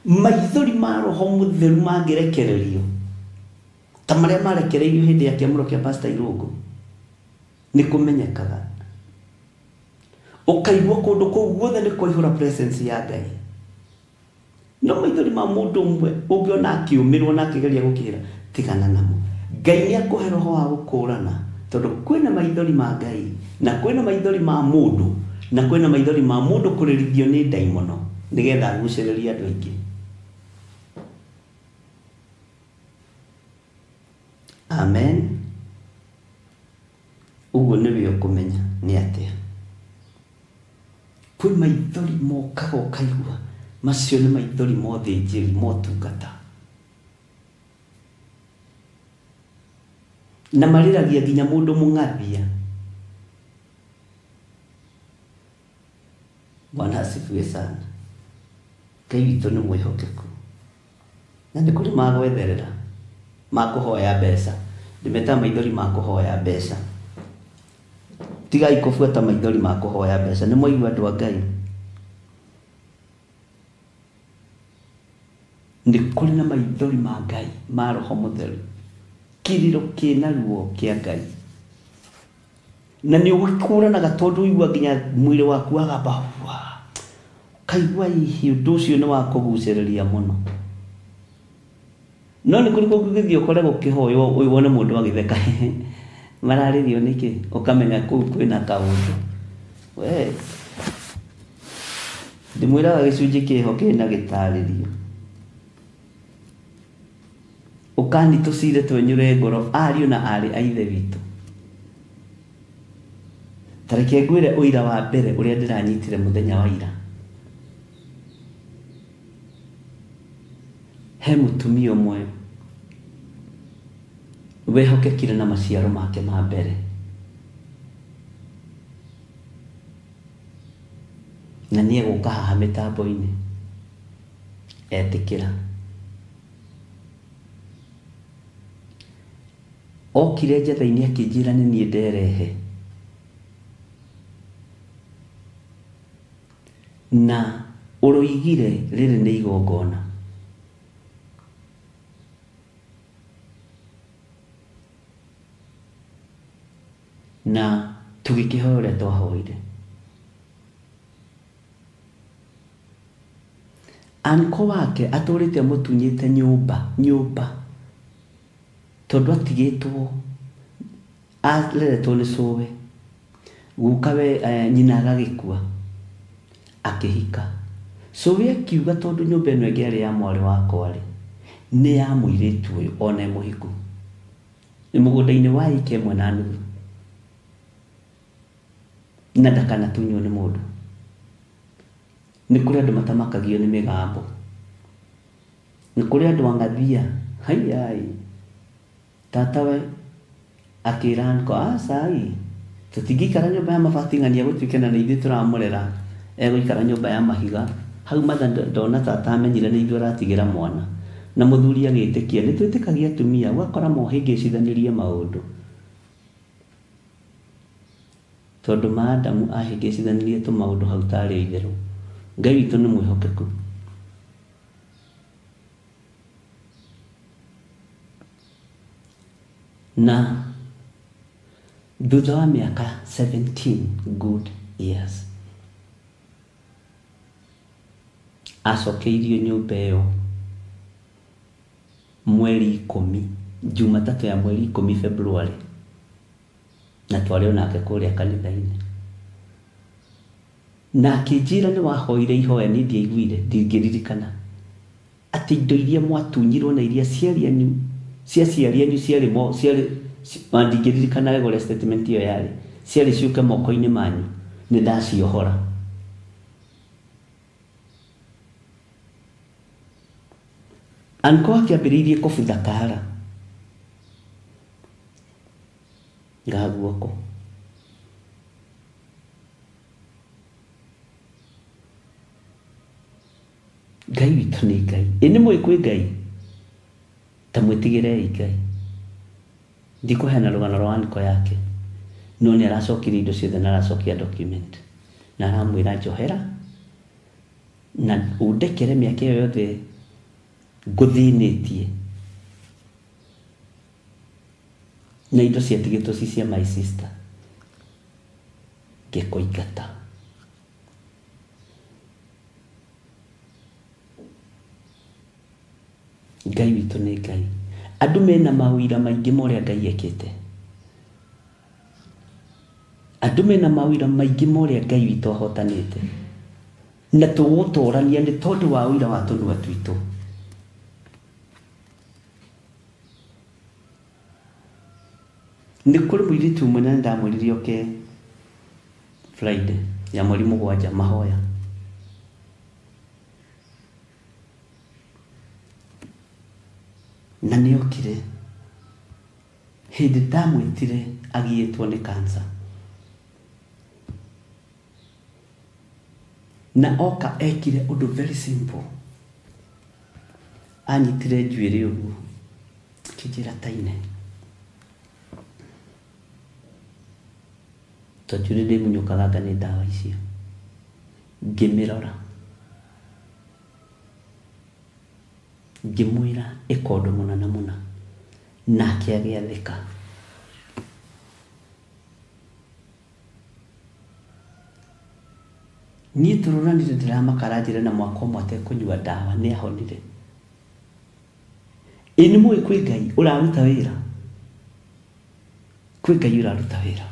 Maithori ma roho mũtheru mangĩrekererio ta marĩa marekereirio hĩndĩ ya kĩamũro kĩa Pastor Irũngũ, nĩ kũmenyekaga. Ũkaigua kũndũ kũu guothe nĩ kwaihũra presence ya Ngai. No maithori ma mũndũ ũmwe ũngĩona akĩũmĩrwo na akĩgeria gũkĩra, tigana namo. Ngai nĩ akũhe roho wa gũkũrana, tondũ kwĩna maithori ma Ngai, na kwĩna maithori ma mũndũ, na kwĩna maithori ma mũndũ kũrĩrithio nĩ ndaimono nĩgetha agucĩrĩrie andũ aingĩ. Amen. Ũguo nĩwe ũkũmenya nĩ atĩa. Kwĩ maithori mokaga ũkaigua macio nĩ maithori ma ũthĩnjĩri, ma ũtungata. Na marĩragia nginya mũndũ mũng'athia. Bwana asifiwe sana. Ngai witũ nĩ mwĩhokeku. Na nĩ kũrĩ magwetherera, makũhoya mbeca. Ndĩmetaga maithori ma kũhoya mbeca. Tigai kũbuata maithori ma kũhoya mbeca. Nĩ mwaigua andũ a Ngai. Nĩ kũrĩ na maithori ma Ngai, ma roho mũtheru. Kĩrĩro kĩna ruo kĩa Ngai. Na nĩ ũgĩkũranaga tondũ ũigua nginya mwĩrĩ waku wagamba hua. Ũkaigua hihi ũndũ ũcio nĩ wa kũgucĩrĩria mũno. No nĩ kũrĩ kũngĩthiĩ ũkore gũkĩhoywo wone mũndũ agĩtheka mararĩrio nĩkĩ, ũkamenya kũu kwĩna kaũndũ. We ndĩmwĩraga gĩcunjĩ kĩho kĩna gĩtarĩrio. Ũkani tũcire twenyũre ngoro ariũ na arĩ a ithe witũ. Ta reke ngwĩre ũira wa mbere ũrĩa ndĩranyitire mũthenya wa ira. He mũtumia ũmwe wehokekire na maciaro make ma mbere. Na nĩ egũka haha mĩtambo-inĩ etĩkĩra. Okire njetha-inĩ akĩnjĩra nĩ niĩ nderehe. Na ũroigire rĩrĩ nĩ igongona. Na tũgĩkĩhoya ũrĩa twahoire. Anko wake atũrĩte amũtunyĩte nyũmba tondũ atigĩtwo areretwo nĩ cũwe, gukawe nyina agagĩkua akĩhika. Cũwe akiuga tondũ nyũmba ĩno ĩngĩarĩ ya mwarĩ wakwa rĩ, nĩ ya mũirĩtu ũyũ ona e mũhiku. Nĩ mũgũnda-inĩ wa ĩka ĩmwe na nuthu. Na ndakanatunywo nĩ mũndũ. Nĩ kũrĩ andũ matamakagio nĩ mĩgambo. Nĩ kũrĩ andũ ang'athia. Haiai. Tatawe akĩra anko, acai tũtingĩikara nyũmba ya mabati ng'ania gũtuĩke na nĩ ithuĩ tũramũrera, egũikara nyũmba ya mahiga. Hau matha ndona tata amenyire nĩ ithuĩ aratigĩra mwana. Na mũthuri agĩtĩkia, nĩ twĩtĩkagia atumia, ũgakora mohĩngĩcithanirie maũndũ. Tondũ Adamu ahĩngĩcithanirie tũmaũndũ hau tarĩ itherũ. Ngai witũ nĩ mwĩhokeku. Na thutha wa mĩaka 17 good years acokeirio nyũmba ĩyo mweri 10, Jumatatũ ya mweri 10 February, na twarĩ onake kũrĩa kanitha-inĩ. Na akĩnjĩra nĩ wahoire ihoya niĩ ndiaiguire, ndingĩririkana atĩ indo iria mwatunyirwo na iria ciari anyu cia ciari anyu ciarĩ ciarĩ ndingĩririkana wega ũrĩa statement ĩyo yarĩ, ciarĩ ciũke moko-inĩ manyu nĩ ndaciohora. Anko akĩambĩrĩirie kũbutha kara ga guoko. Ngai witũ nĩ Ngai. Ĩ nĩ mũĩ kwĩ Ngai? Ta mwĩtigĩrei Ngai. Ndikũheana rũgano rwa anko yake, no nĩ aracokirie indo ciothe na aracokia document na aramwĩra njohera na ũndekere mĩaka ĩyo yothe ngũthĩnĩtie na indo ciatigĩtwo ci cia my sister ngĩkũingata. Ngai witũ nĩ Ngai. Andũ mena mawĩra maingĩ ma ũrĩa Ngai ekĩte. Andũ mena mawĩra maingĩ ma ũrĩa Ngai witũ ahotanĩte. Na tũgũtũrania nĩ tondũ wa ũira wa tũnua twitũ. Nĩ kũrĩ mũirĩtu ũmwe na nĩndamwĩrire oke Friday ya mweri 7 mahoya. Na nĩokire hĩndĩ ndamwĩtire agiĩtwo nĩ cancer. Na oka ekire ũndũ very simple. Anyitire njuĩrĩ ũguo akĩnjĩra taine, to njuĩrĩ ndĩmunyũkaga anga nĩ ndawa icio. Ngĩmĩrora ngĩmwĩra ĩka ũndũ mũna na mũna, nake agĩathĩka. Niĩ tũrũranire ndĩramakara njĩra na mwaka ũmwe atekũnyua ndawa nĩ ahonire. Ĩ nĩ mũĩ kwĩ Ngai ũraruta wĩra, kwĩ Ngai ũraruta wĩra.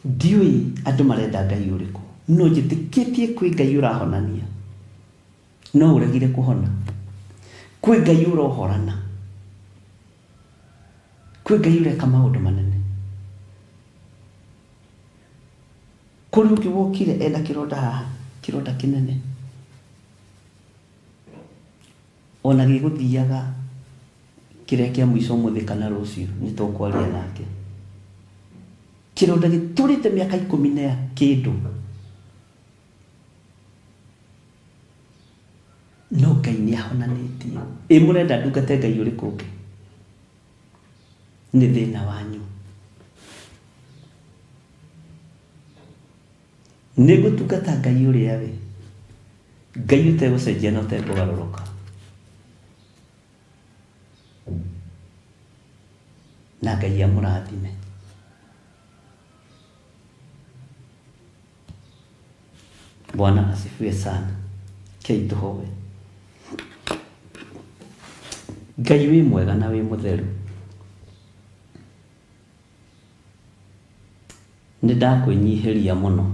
Ndiũĩ andũ marenda Ngai ũrĩkũ, no njĩtĩkĩtie kwĩ Ngai ũrahonania, no ũregire kũhona. Kwĩ Ngai ũrohorana, kwĩ Ngai ũreka maũndũ manene. Kũrĩ ũngĩ wokire ena kĩronda haha, kĩronda kĩnene, ona gĩgũthiaga kĩrĩa kĩa mũico ũmũthĩ kana rũciũ nĩ tũkwaria nake. Kĩronda gĩtũrĩte mĩaka 10 na kĩndũ, no Ngai nĩ ahonanĩtie. Ĩ mũrenda ndungate Ngai ũrĩkũ ũngĩ? Nĩ thĩna wanyu. Nĩ ngũtungata Ngai ũrĩa we, Ngai ũtegũcenjia na ũtekũgarũrũka. Na Ngai amũrathime. Bwana asifiwe sana. Kei tũhoe. Ngai wĩ mwega na wĩ mũtheru, nĩ ndakwĩnyihĩria mũno.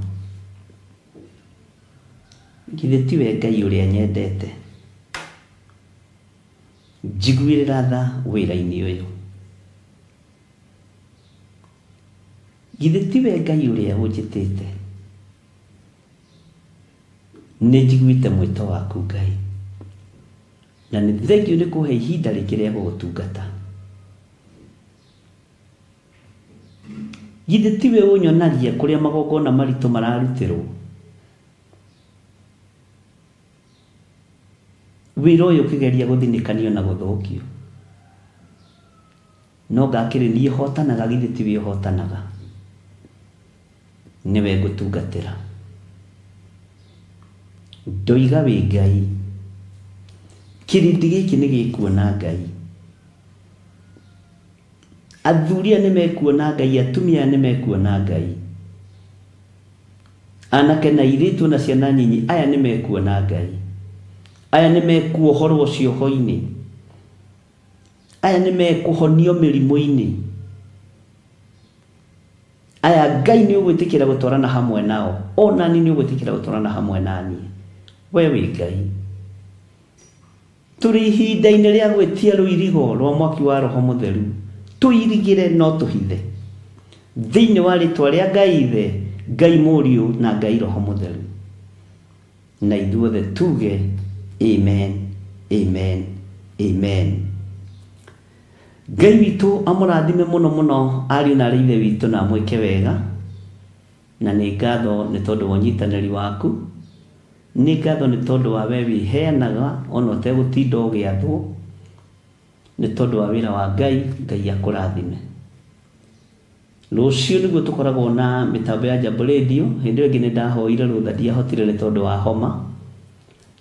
Githĩ tiwe Ngai ũrĩa nyendete? Njiguĩrĩra tha wĩra-inĩ ũyũ. Githĩ tiwe Ngai ũrĩa ũnjĩtĩte? Nĩ njiguĩte mwĩto waku Ngai, na nĩ thengiũ nĩ kũhe ihinda rĩngĩ rĩa gũgũtungata. Githĩ tiwe ũnyonagia kũrĩa magongona maritũ mararutĩrwo? Wĩra ũyũ ũkĩgeria gũthinĩkanio na gũthũkio, no ngakĩrĩ niĩ hotanaga, githĩ tiwe ũhotanaga? Nĩwe ngũtungatĩra. Ndoiga wĩ Ngai, kĩrĩndĩ gĩkĩ nĩ gĩkuona Ngai. Athuri aya nĩ mekuona Ngai, atumia aya nĩ mekuona Ngai, anake na airĩtu na ciana nyinyi aya nĩ mekuona Ngai, aya nĩ mekuohorwo cioho-inĩ, aya nĩ mekũhonio mĩrimũ-inĩ, aya Ngai nĩ ũgwĩtĩkĩra gũtwarana hamwe nao, ona niĩ nĩ ũgwĩtĩkĩra gũtwarana hamwe na niĩ. We wĩ Ngai. Tũrĩ ihinda-inĩ rĩa gwĩtia rũirigo rwa mwaki wa Roho Mũtheru, tũirigĩre no tũhithe thĩinĩ wa rĩtwa rĩa Ngai Ithe, Ngai Mũriũ na Ngai Roho Mũtheru. Na ithuothe tuge amen, amen, amen. Ngai witũ amũrathime mũno mũno ariũ na aarĩ ithe witũ na amwĩke wega. Na nĩ ngatho nĩ tondũ wa ũnyitanĩri waku, nĩ ngatho nĩ tondũ wa we wĩheanaga ona ũtegũtinda ũgĩathwo, nĩ tondũ wa wĩra wa Ngai. Ngai akũrathime. Rũciũ nĩguo tũkoragwo na mĩtambo ya Jambo Radio. Hĩndĩ ĩyo ĩngĩ nĩ ndahoire rũtha, ndiahotire nĩ tondũ wa homa,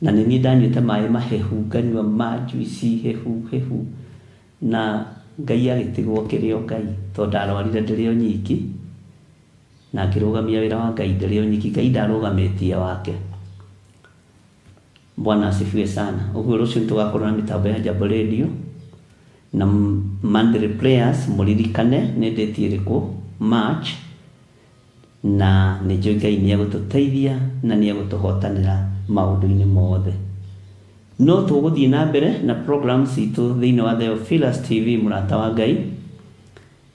na nĩ niĩ ndanyuĩte maĩ mahehu, nganyua ma juici hehu hehu, na Ngai agĩtigwo kĩrĩ o Ngai, tondũ ndarwarire ndĩrĩ o nyiki, na ngĩrũgamia wĩra wa Ngai ndĩrĩ o nyiki. Ngai ndarũgamĩtie wake. Bwana asifiwe sana. Ũguo rũciũ nĩtũgakorwo na mĩtambo ya Jambo Radio na monthly prayers. Mũririkane nĩ date ĩrĩkũ, March, na nĩ njũĩ Ngai nĩ egũtũteithia na nĩ egũtũhotanĩra maũndũ-inĩ mothe. No tũgũthiĩ na mbere na programs citũ thĩinĩ wa Theophilus TV, mũrata wa Ngai,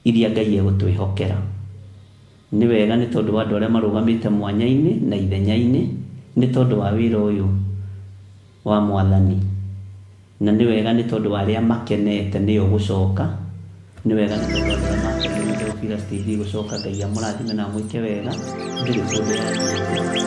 iria Ngai egũtwĩhokera. Nĩ wega nĩ tondũ wa andũ arĩa marũgamĩte mwanya-inĩ na ithenya-inĩ, nĩ tondũ wa wĩra ũyũ wa Mwathani, na nĩ wega nĩ tondũ wa arĩa makenete nĩo gũcoka, nĩ wega nĩ tondũ wa arĩa makenete nĩ Theophilus TV gũcoka. Ngai amũrathime na amwĩke wega. Ndĩrĩ kũndũ yathiĩte.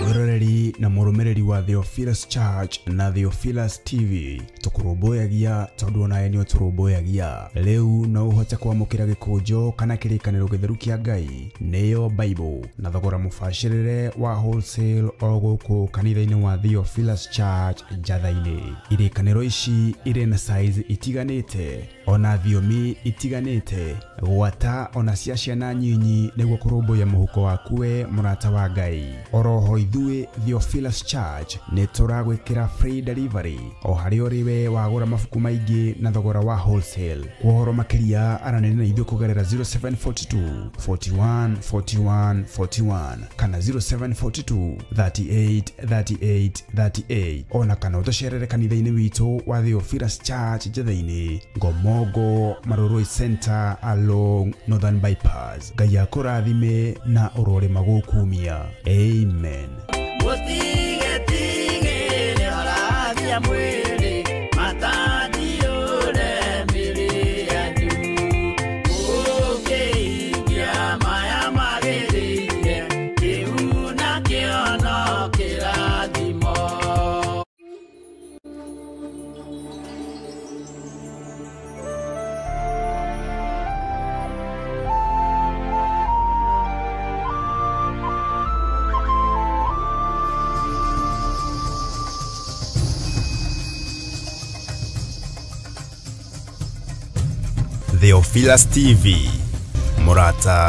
Mwĩroreri na mũrũmĩrĩri wa wa Theophilus Church na Theophilus TV. Tũkũrũmbũyagia tondũ onawe nĩ ũtũrũmbũyagia. Rĩu no ũhote kwamũkĩra gĩkũnjo kana kĩrĩkanĩro gĩtheru kĩa Ngai, nĩyo Bible, na thogora mũbacĩrĩre wa wholesale o gũkũ kanitha-inĩ wa Theophilus Church Njatha-inĩ. Irĩkanĩro ici irĩ na size itiganĩte ona thiomi itiganĩte, gwata ona cia ciana nyinyi, nĩguo kũrũmbũiya mũhuko waku we mũrata wa Ngai. Oroho ithuĩ Theophilus Church nĩ tũragwĩkĩra free delivery o harĩa ũrĩ we wagũra mabuku maingĩ na thogora wa wholesale. Kwa ũhoro makĩria aranĩria na ithuĩ kũgerera 0742 41 41 41 kana 0742 38 38 38, ona kana ũtũcerere kanitha-inĩ witũ wa Theophilus Church Njatha-inĩ, Ngomongo Marurui Center along Northern Bypass. Ngai akũrathime na ũrorĩma gũkumia. Amen. Mũtigetigĩre ũrathia mwĩrĩ, matandiũre mĩrĩ yanyu. Mũkĩhingia maya magĩrĩire, kĩu nakĩo no kĩrathimo. Theophilus TV, mũrata